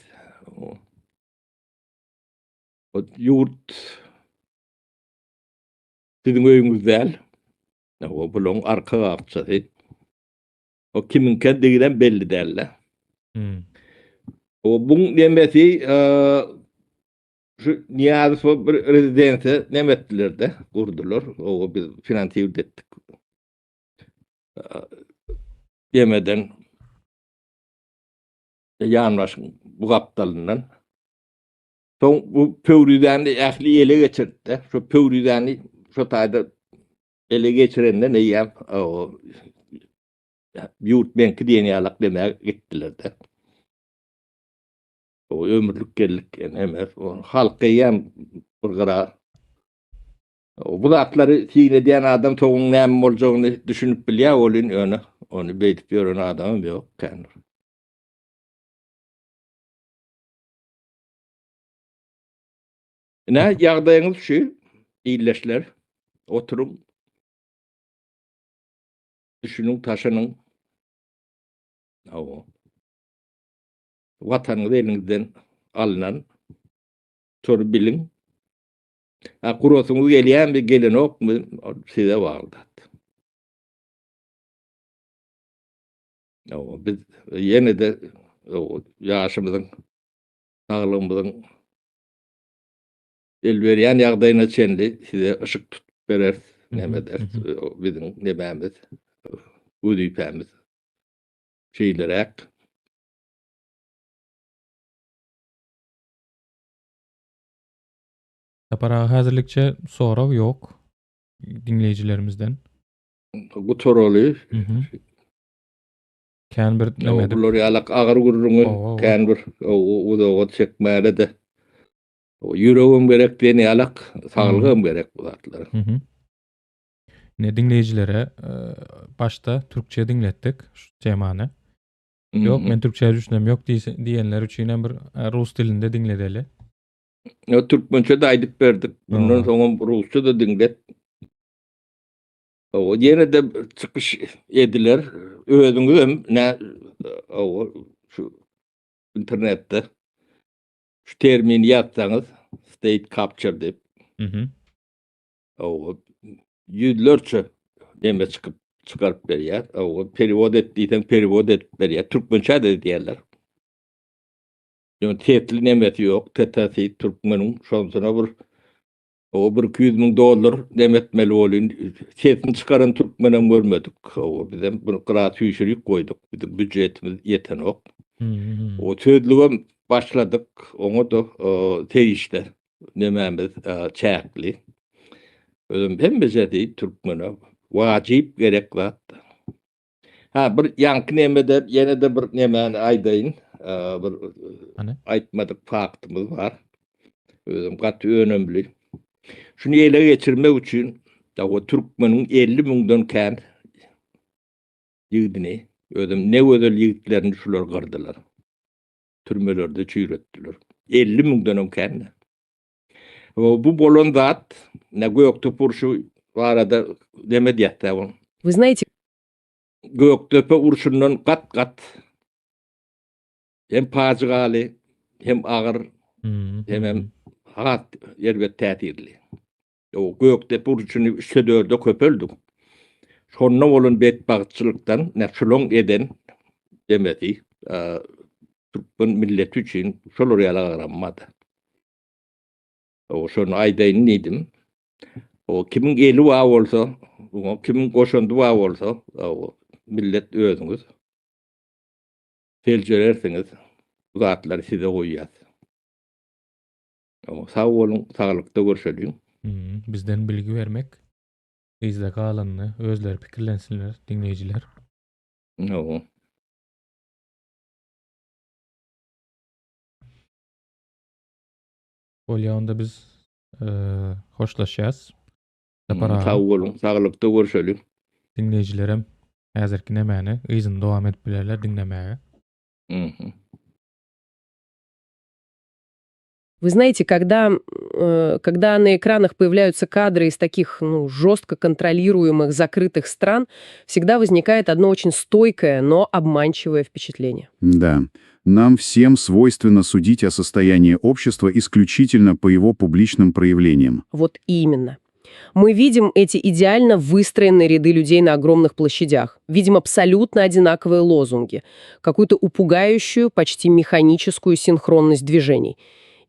O ýurt siziň öýüňiz däl. O bulaň arka gapçasy. O kimiňkidiginem belli däl-de. Hmm. O buň nemesi Şu Nyýazowa bir rezidensiýa neme etdiler-de, gurdular. Owa biz finansirowat etdik. Demeden ýanbaşyň bu gapdalyndan. Soň bu Pöwrizäni ähli ele geçirdi-de. Şu Pöwrizäni şu taýda ele geçirenden eýýäm. Ýurt meňki diýen ýalak demä gitdiler-de. O ömürlik geldik ene halk eýýäm bir gyra. Bu zatlary syn edýän adam toguň näme boljagyny düşünip bilýär welin ýöne ony beýdip ýören adamam ýok kän. Ine ýagdaýyňyz şu ildeşler oturyň düşüniň taşynyň. Hawa. Watanyňyz eliňizden alnan. Şony biliň. Ha gurasyňyz gelýärmi, gelenokmy, size bagly zat. Hawa, biz ýene-de ýaşymyzyň, saglygymyzyň el berýän ýagdaýyna çenli size yşyk tutup bereris, näme ederis, biziň nemämiz, wezipämiz şeýleräk. Sapar aga häzirlikçe sorag ýok diňleýjilerimizden. Gutaraly. Kän bir neme edip. Bular ýalak agyr gürrüňi kän bir uzaga çekmäle-de. Ýüregem gerek diýen ýalak, saglygam gerek bu zatlara. Ine diňleýjilere başda türkçe diňletdik şu temany. Ýok, men türkçä düşünem ýok diýenler üçin hem bir rus dilinde diňledeli. Ýa türkmençe de aýdyp berdik. Bundan soňam rusça da diňlet. O ýene de çykyş ediler. Özüňiz hem nä o şu internetde şu termini ýazsaňyz state capture diýip. Mhm. O ýüzlerçe neme çykyp çykaryp berýär. O perewod et diýseň perewod edip berýär. Türkmençe de diýerler. Ýöne sesli nemesi ýok, TTS türkmeniň şonsuna bir o bir 200 müň dollar neme etmeli bolýan. Sesini çykaran türkmenem görmedik. O bizem bunu gyra süýşürip goýduk. Biziň býujetimiz ýetenok. O sözlügem başladyk. Oňa da serişde nemämiz çäkli. Özüm hemmejesi türkmene wajyp gerek zat. Ha bir ýaňky nemede ýene-de bir nemäni aýdaýyn. Bir Hany? aýtmadyk faktymyz bar. Özüm gaty önemli. Şuny ele geçirmek üçin o türkmeniň 50 müňden kän ýigidini, özüm ne gözel ýigitlerini şular gyrdylar. Türmelerde çüýretdiler. 50 müňdenem kän. Bu bolan zat, ne Gökdepe urşy barada neme diýýär bu? Вы знаете, Gökdepe urşundan gat-gat hem pajygaly, hem agyr, hem hem has erbet täsirli. O Gökdepe urşuny üçe dörde köpeldik. Şonda bolan betbagtçylykdan ne şulaň eden demesi türkmen milleti üçin şolar ýaly agrammady. O şony aýdaýyn diýdim. O kimiň eli bar bolsa, oňa kimiň goşandy bar bolsa, o millet özüňiz seljerersiňiz. Bu zatlary size goýýas. O sag boluň, saglykda görşeliň. Bizden bilgi bermek yzda galanyny özleri pikirlensinler diňleýjiler. O. Bolýa onda biz hoşlaşýas. Sapar aga. Sag boluň, saglykda görşeliň. Diňleýjilerem häzirki nemäni yzyny dowam edip bilerler diňlemäge. Вы знаете, когда, э, когда на экранах появляются кадры из таких, ну, жестко контролируемых, закрытых стран, всегда возникает одно очень стойкое, но обманчивое впечатление. Да, нам всем свойственно судить о состоянии общества исключительно по его публичным проявлениям. Вот именно. Мы видим эти идеально выстроенные ряды людей на огромных площадях, видим абсолютно одинаковые лозунги, какую-то упугающую, почти механическую синхронность движений.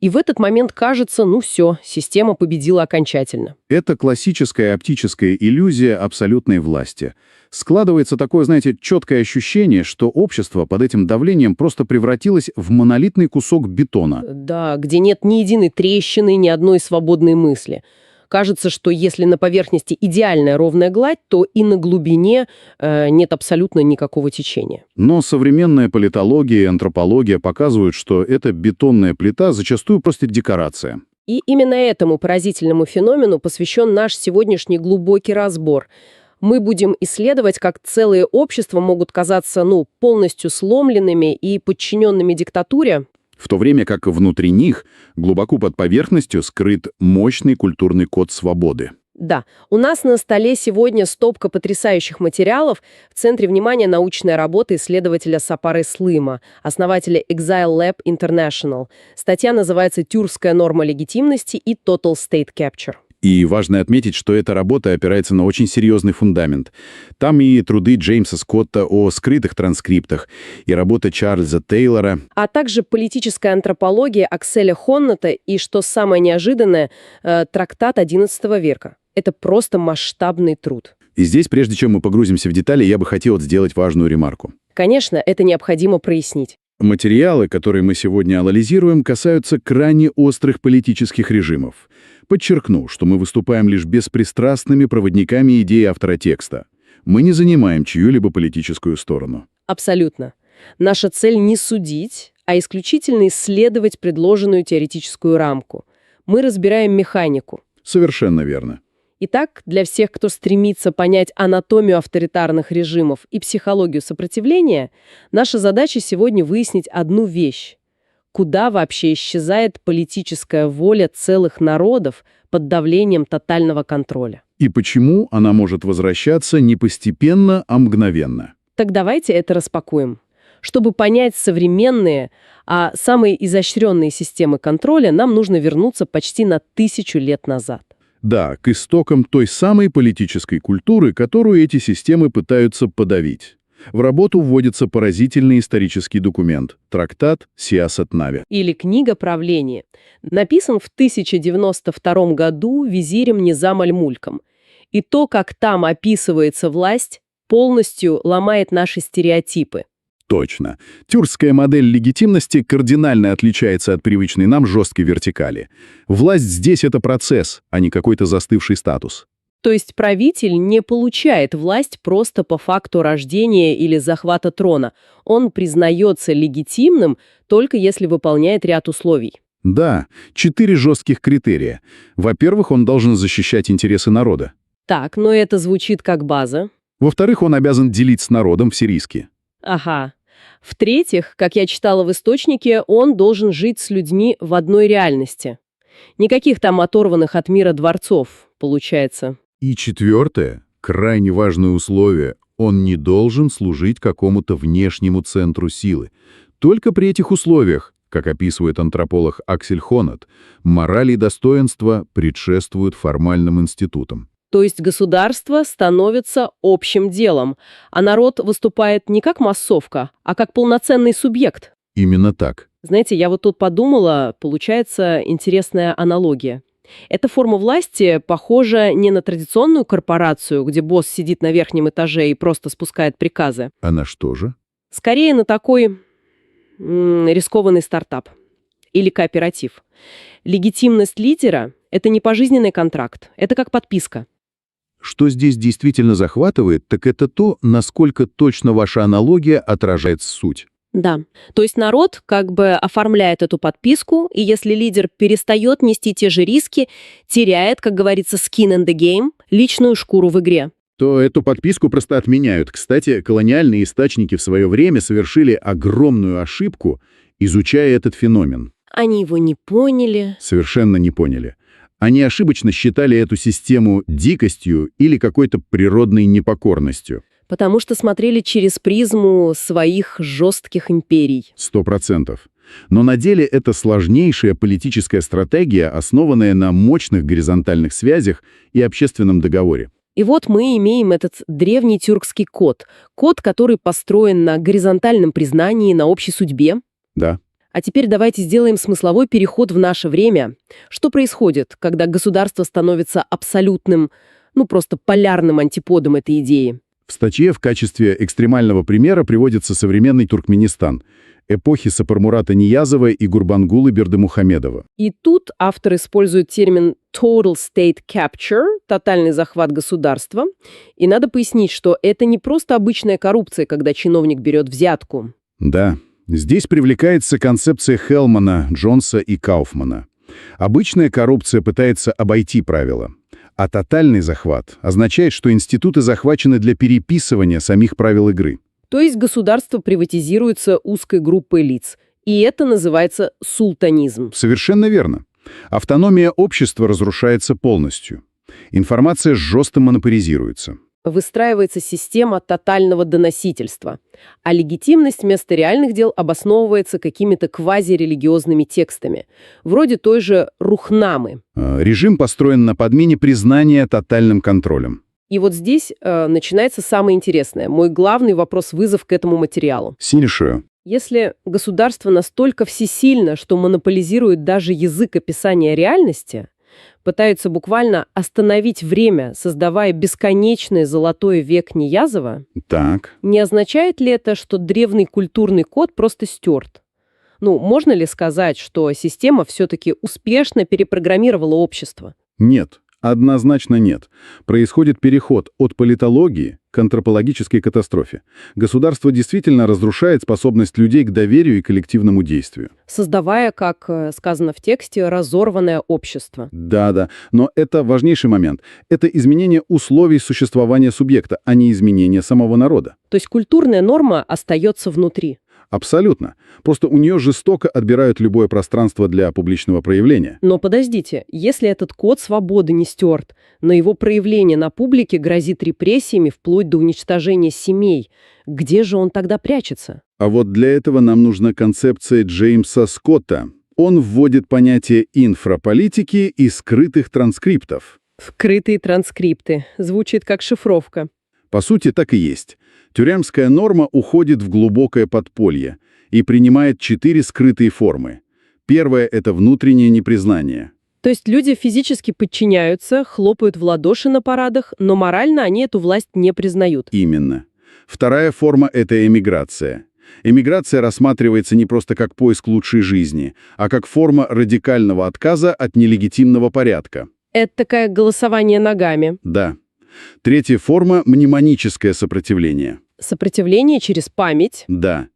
И в этот момент кажется, ну все, система победила окончательно. Это классическая оптическая иллюзия абсолютной власти. Складывается такое, знаете, четкое ощущение, что общество под этим давлением просто превратилось в монолитный кусок бетона. Да, где нет ни единой трещины, ни одной свободной мысли. Кажется, что если на поверхности идеальная ровная гладь, то и на глубине нет абсолютно никакого течения. Но современная политология и антропология показывают, что эта бетонная плита зачастую просто декорация. И именно этому поразительному феномену посвящен наш сегодняшний глубокий разбор. Мы будем исследовать, как целые общества могут казаться, ну, полностью сломленными и подчиненными диктатуре, В то время как внутри них, глубоко под поверхностью, скрыт мощный культурный код свободы. Да, у нас на столе сегодня стопка потрясающих материалов. В центре внимания научная работа исследователя Сапары Слыма, основателя Exile Lab International. Статья называется «Тюркская норма легитимности и Total State Capture». И важно отметить, что эта работа опирается на очень серьезный фундамент. Там и труды Джеймса Скотта о скрытых транскриптах, и работа Чарльза Тейлора. А также политическая антропология Акселя Хонната и, что самое неожиданное, трактат XI века. Это просто масштабный труд. И здесь, прежде чем мы погрузимся в детали, я бы хотел сделать важную ремарку. Конечно, это необходимо прояснить. Материалы, которые мы сегодня анализируем, касаются крайне острых политических режимов. Подчеркну, что мы выступаем лишь беспристрастными проводниками идеи автора текста. Мы не занимаем чью-либо политическую сторону. Абсолютно. Наша цель не судить, а исключительно исследовать предложенную теоретическую рамку. Мы разбираем механику. Совершенно верно. Итак, для всех, кто стремится понять анатомию авторитарных режимов и психологию сопротивления, наша задача сегодня выяснить одну вещь. Куда вообще исчезает политическая воля целых народов под давлением тотального контроля? И почему она может возвращаться не постепенно, а мгновенно? Так давайте это распакуем. Чтобы понять современные, а самые изощренные системы контроля, нам нужно вернуться почти на 1000 лет назад. Да, к истокам той самой политической культуры, которую эти системы пытаются подавить. В работу вводится поразительный исторический документ – трактат «Сиасат Нави». Или «Книга правления». Написан в 1092 году визирем Низам аль-Мульком. И то, как там описывается власть, полностью ломает наши стереотипы. Точно. Тюркская модель легитимности кардинально отличается от привычной нам жесткой вертикали. Власть здесь – это процесс, а не какой-то застывший статус. То есть правитель не получает власть просто по факту рождения или захвата трона. Он признается легитимным, только если выполняет ряд условий. Да, 4 жестких критерия. Во-первых, он должен защищать интересы народа. Так, но это звучит как база. Во-вторых, он обязан делить с народом все риски. Ага. В-третьих, как я читала в источнике, он должен жить с людьми в одной реальности. Никаких там оторванных от мира дворцов, получается. И четвертое, крайне важное условие, он не должен служить какому-то внешнему центру силы. Только при этих условиях, как описывает антрополог Аксель Хоннет, мораль и достоинство предшествуют формальным институтам. То есть государство становится общим делом, а народ выступает не как массовка, а как полноценный субъект. Именно так. Знаете, я вот тут подумала, получается интересная аналогия. Эта форма власти похожа не на традиционную корпорацию, где босс сидит на верхнем этаже и просто спускает приказы. А на что же? Скорее на такой рискованный стартап или кооператив. Легитимность лидера – это не пожизненный контракт, это как подписка. Что здесь действительно захватывает, так это то, насколько точно ваша аналогия отражает суть. Да. То есть народ как бы оформляет эту подписку, и если лидер перестает нести те же риски, теряет, как говорится, skin in the game, личную шкуру в игре. То эту подписку просто отменяют. Кстати, колониальные источники в свое время совершили огромную ошибку, изучая этот феномен. Они его не поняли. Совершенно не поняли. Они ошибочно считали эту систему дикостью или какой-то природной непокорностью. Потому что смотрели через призму своих жестких империй. 100%. Но на деле это сложнейшая политическая стратегия, основанная на мощных горизонтальных связях и общественном договоре. И вот мы имеем этот древний тюркский код. Код, который построен на горизонтальном признании, на общей судьбе. Да. А теперь давайте сделаем смысловой переход в наше время. Что происходит, когда государство становится абсолютным, просто полярным антиподом этой идеи? В статье в качестве экстремального примера приводится современный Туркменистан. Эпохи Сапармурата Ниязова и Гурбангулы Бердымухамедова. И тут автор использует термин total state capture, тотальный захват государства. И надо пояснить, что это не просто обычная коррупция, когда чиновник берет взятку. Да, здесь привлекается концепция Хелмана, Джонса и Кауфмана. Обычная коррупция пытается обойти правила, а тотальный захват означает, что институты захвачены для переписывания самих правил игры. То есть государство приватизируется узкой группой лиц. И это называется султанизм. Совершенно верно. Автономия общества разрушается полностью. Информация жестко монополизируется. Выстраивается система тотального доносительства. А легитимность вместо реальных дел обосновывается какими-то квазирелигиозными текстами, вроде той же Рухнамы. Режим построен на подмене признания тотальным контролем. И вот здесь начинается самое интересное, мой главный вопрос-вызов к этому материалу. Синишую. Если государство настолько всесильно, что монополизирует даже язык описания реальности, пытаются буквально остановить время, создавая бесконечный золотой век Ниязова, Так. не означает ли это, что древний культурный код просто стерт? Ну, можно ли сказать, что система все-таки успешно перепрограммировала общество? Нет, однозначно нет. Происходит переход от политологии к антропологической катастрофе. Государство действительно разрушает способность людей к доверию и коллективному действию. Создавая, как сказано в тексте, разорванное общество. Да-да, но это важнейший момент. Это изменение условий существования субъекта, а не изменение самого народа. То есть культурная норма остается внутри. Абсолютно. Просто у нее жестоко отбирают любое пространство для публичного проявления. Но подождите, если этот код свободы не стерт, но его проявление на публике грозит репрессиями вплоть до уничтожения семей, где же он тогда прячется? А вот для этого нам нужна концепция Джеймса Скотта. Он вводит понятие инфраполитики и скрытых транскриптов. Вкрытые транскрипты. Звучит как шифровка. По сути, так и есть. Тюремская норма уходит в глубокое подполье и принимает четыре скрытые формы. Первое – это внутреннее непризнание. То есть люди физически подчиняются, хлопают в ладоши на парадах, но морально они эту власть не признают. Именно. Вторая форма – это эмиграция. Эмиграция рассматривается не просто как поиск лучшей жизни, а как форма радикального отказа от нелегитимного порядка. Это такое голосование ногами. Да. Третья форма – мнемоническое сопротивление. Сопротивление через память. Да.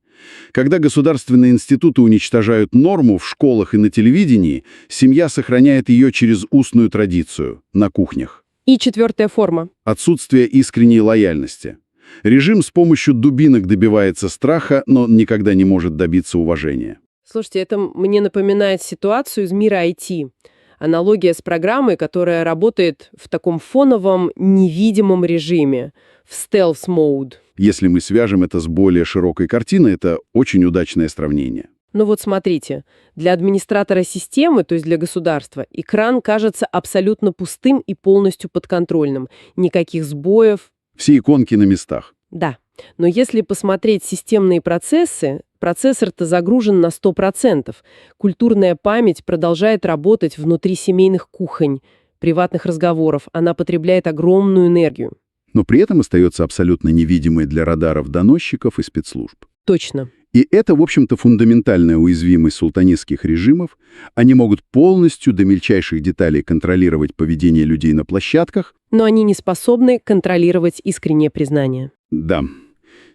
Когда государственные институты уничтожают норму в школах и на телевидении, семья сохраняет ее через устную традицию на кухнях. И четвертая форма. Отсутствие искренней лояльности. Режим с помощью дубинок добивается страха, но никогда не может добиться уважения. Слушайте, это мне напоминает ситуацию из мира IT. Аналогия с программой, которая работает в таком фоновом, невидимом режиме, в stealth mode. Если мы свяжем это с более широкой картиной, это очень удачное сравнение. Но вот смотрите, для администратора системы, то есть для государства, экран кажется абсолютно пустым и полностью подконтрольным. Никаких сбоев. Все иконки на местах. Да. Но если посмотреть системные процессы, процессор-то загружен на 100%. Культурная память продолжает работать внутри семейных кухонь, приватных разговоров. Она потребляет огромную энергию. Но при этом остается абсолютно невидимой для радаров доносчиков и спецслужб. Точно. И это, в общем-то, фундаментальная уязвимость султанистских режимов. Они могут полностью до мельчайших деталей контролировать поведение людей на площадках. Но они не способны контролировать искреннее признание. Да.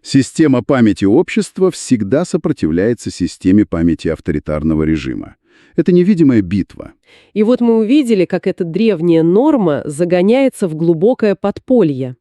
Система памяти общества всегда сопротивляется системе памяти авторитарного режима. Это невидимая битва. И вот мы увидели, как эта древняя норма загоняется в глубокое подполье.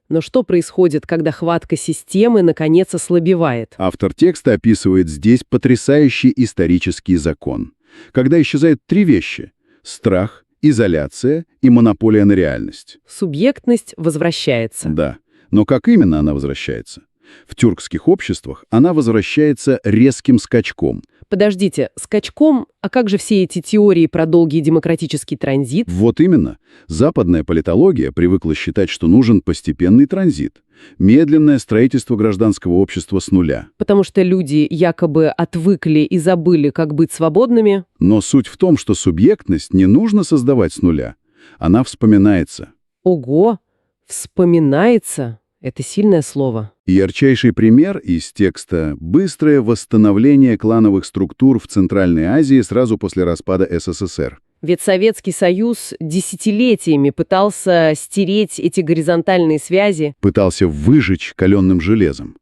Но что происходит, когда хватка системы наконец ослабевает? Автор текста описывает здесь потрясающий исторический закон. Когда исчезают три вещи – страх, изоляция и монополия на реальность. Субъектность возвращается. Да, но как именно она возвращается? В тюркских обществах она возвращается резким скачком. Подождите, скачком, а как же все эти теории про долгий демократический транзит? Вот именно. Западная политология привыкла считать, что нужен постепенный транзит, медленное строительство гражданского общества с нуля. Потому что люди якобы отвыкли и забыли, как быть свободными. Но суть в том, что субъектность не нужно создавать с нуля. Она вспоминается. Ого, вспоминается. Это сильное слово. Ярчайший пример из текста «Быстрое восстановление клановых структур в Центральной Азии сразу после распада СССР». Ведь Советский Союз десятилетиями пытался стереть эти горизонтальные связи. Пытался выжечь каленым железом.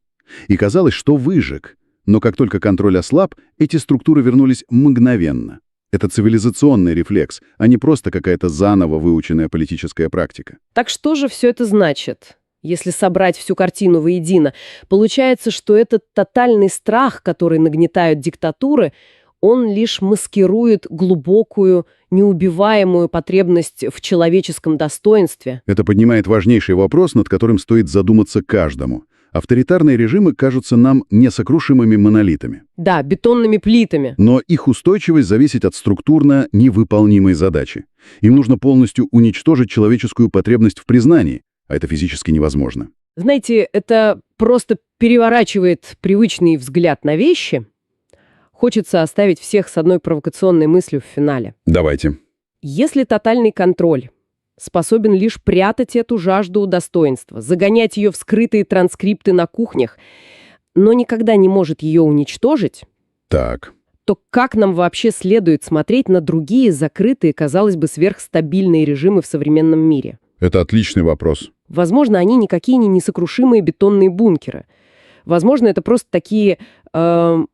И казалось, что выжег. Но как только контроль ослаб, эти структуры вернулись мгновенно. Это цивилизационный рефлекс, а не просто какая-то заново выученная политическая практика. Так что же все это значит? Если собрать всю картину воедино, получается, что этот тотальный страх, который нагнетают диктатуры, он лишь маскирует глубокую, неубиваемую потребность в человеческом достоинстве. Это поднимает важнейший вопрос, над которым стоит задуматься каждому. Авторитарные режимы кажутся нам несокрушимыми монолитами. Да, бетонными плитами. Но их устойчивость зависит от структурно невыполнимой задачи. Им нужно полностью уничтожить человеческую потребность в признании, а это физически невозможно. Знаете, это просто переворачивает привычный взгляд на вещи. Хочется оставить всех с одной провокационной мыслью в финале. Давайте. Если тотальный контроль способен лишь прятать эту жажду достоинства, загонять ее в скрытые транскрипты на кухнях, но никогда не может ее уничтожить, Так. то как нам вообще следует смотреть на другие закрытые, казалось бы, сверхстабильные режимы в современном мире? Это отличный вопрос. Возможно, они никакие не несокрушимые бетонные бункеры. Возможно, это просто такие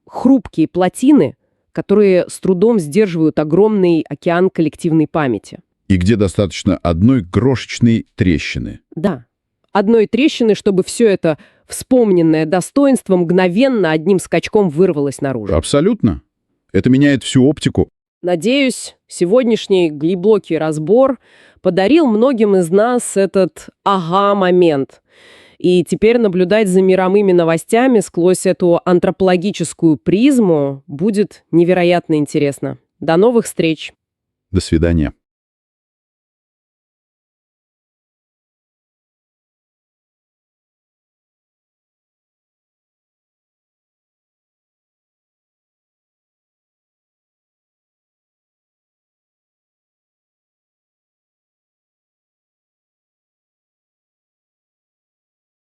хрупкие плотины, которые с трудом сдерживают огромный океан коллективной памяти. И где достаточно одной крошечной трещины. Да. Одной трещины, чтобы все это вспомненное достоинство мгновенно одним скачком вырвалось наружу. Абсолютно. Это меняет всю оптику. Надеюсь, сегодняшний глубокий разбор подарил многим из нас этот ага-момент. И теперь наблюдать за мировыми новостями сквозь эту антропологическую призму будет невероятно интересно. До новых встреч! До свидания.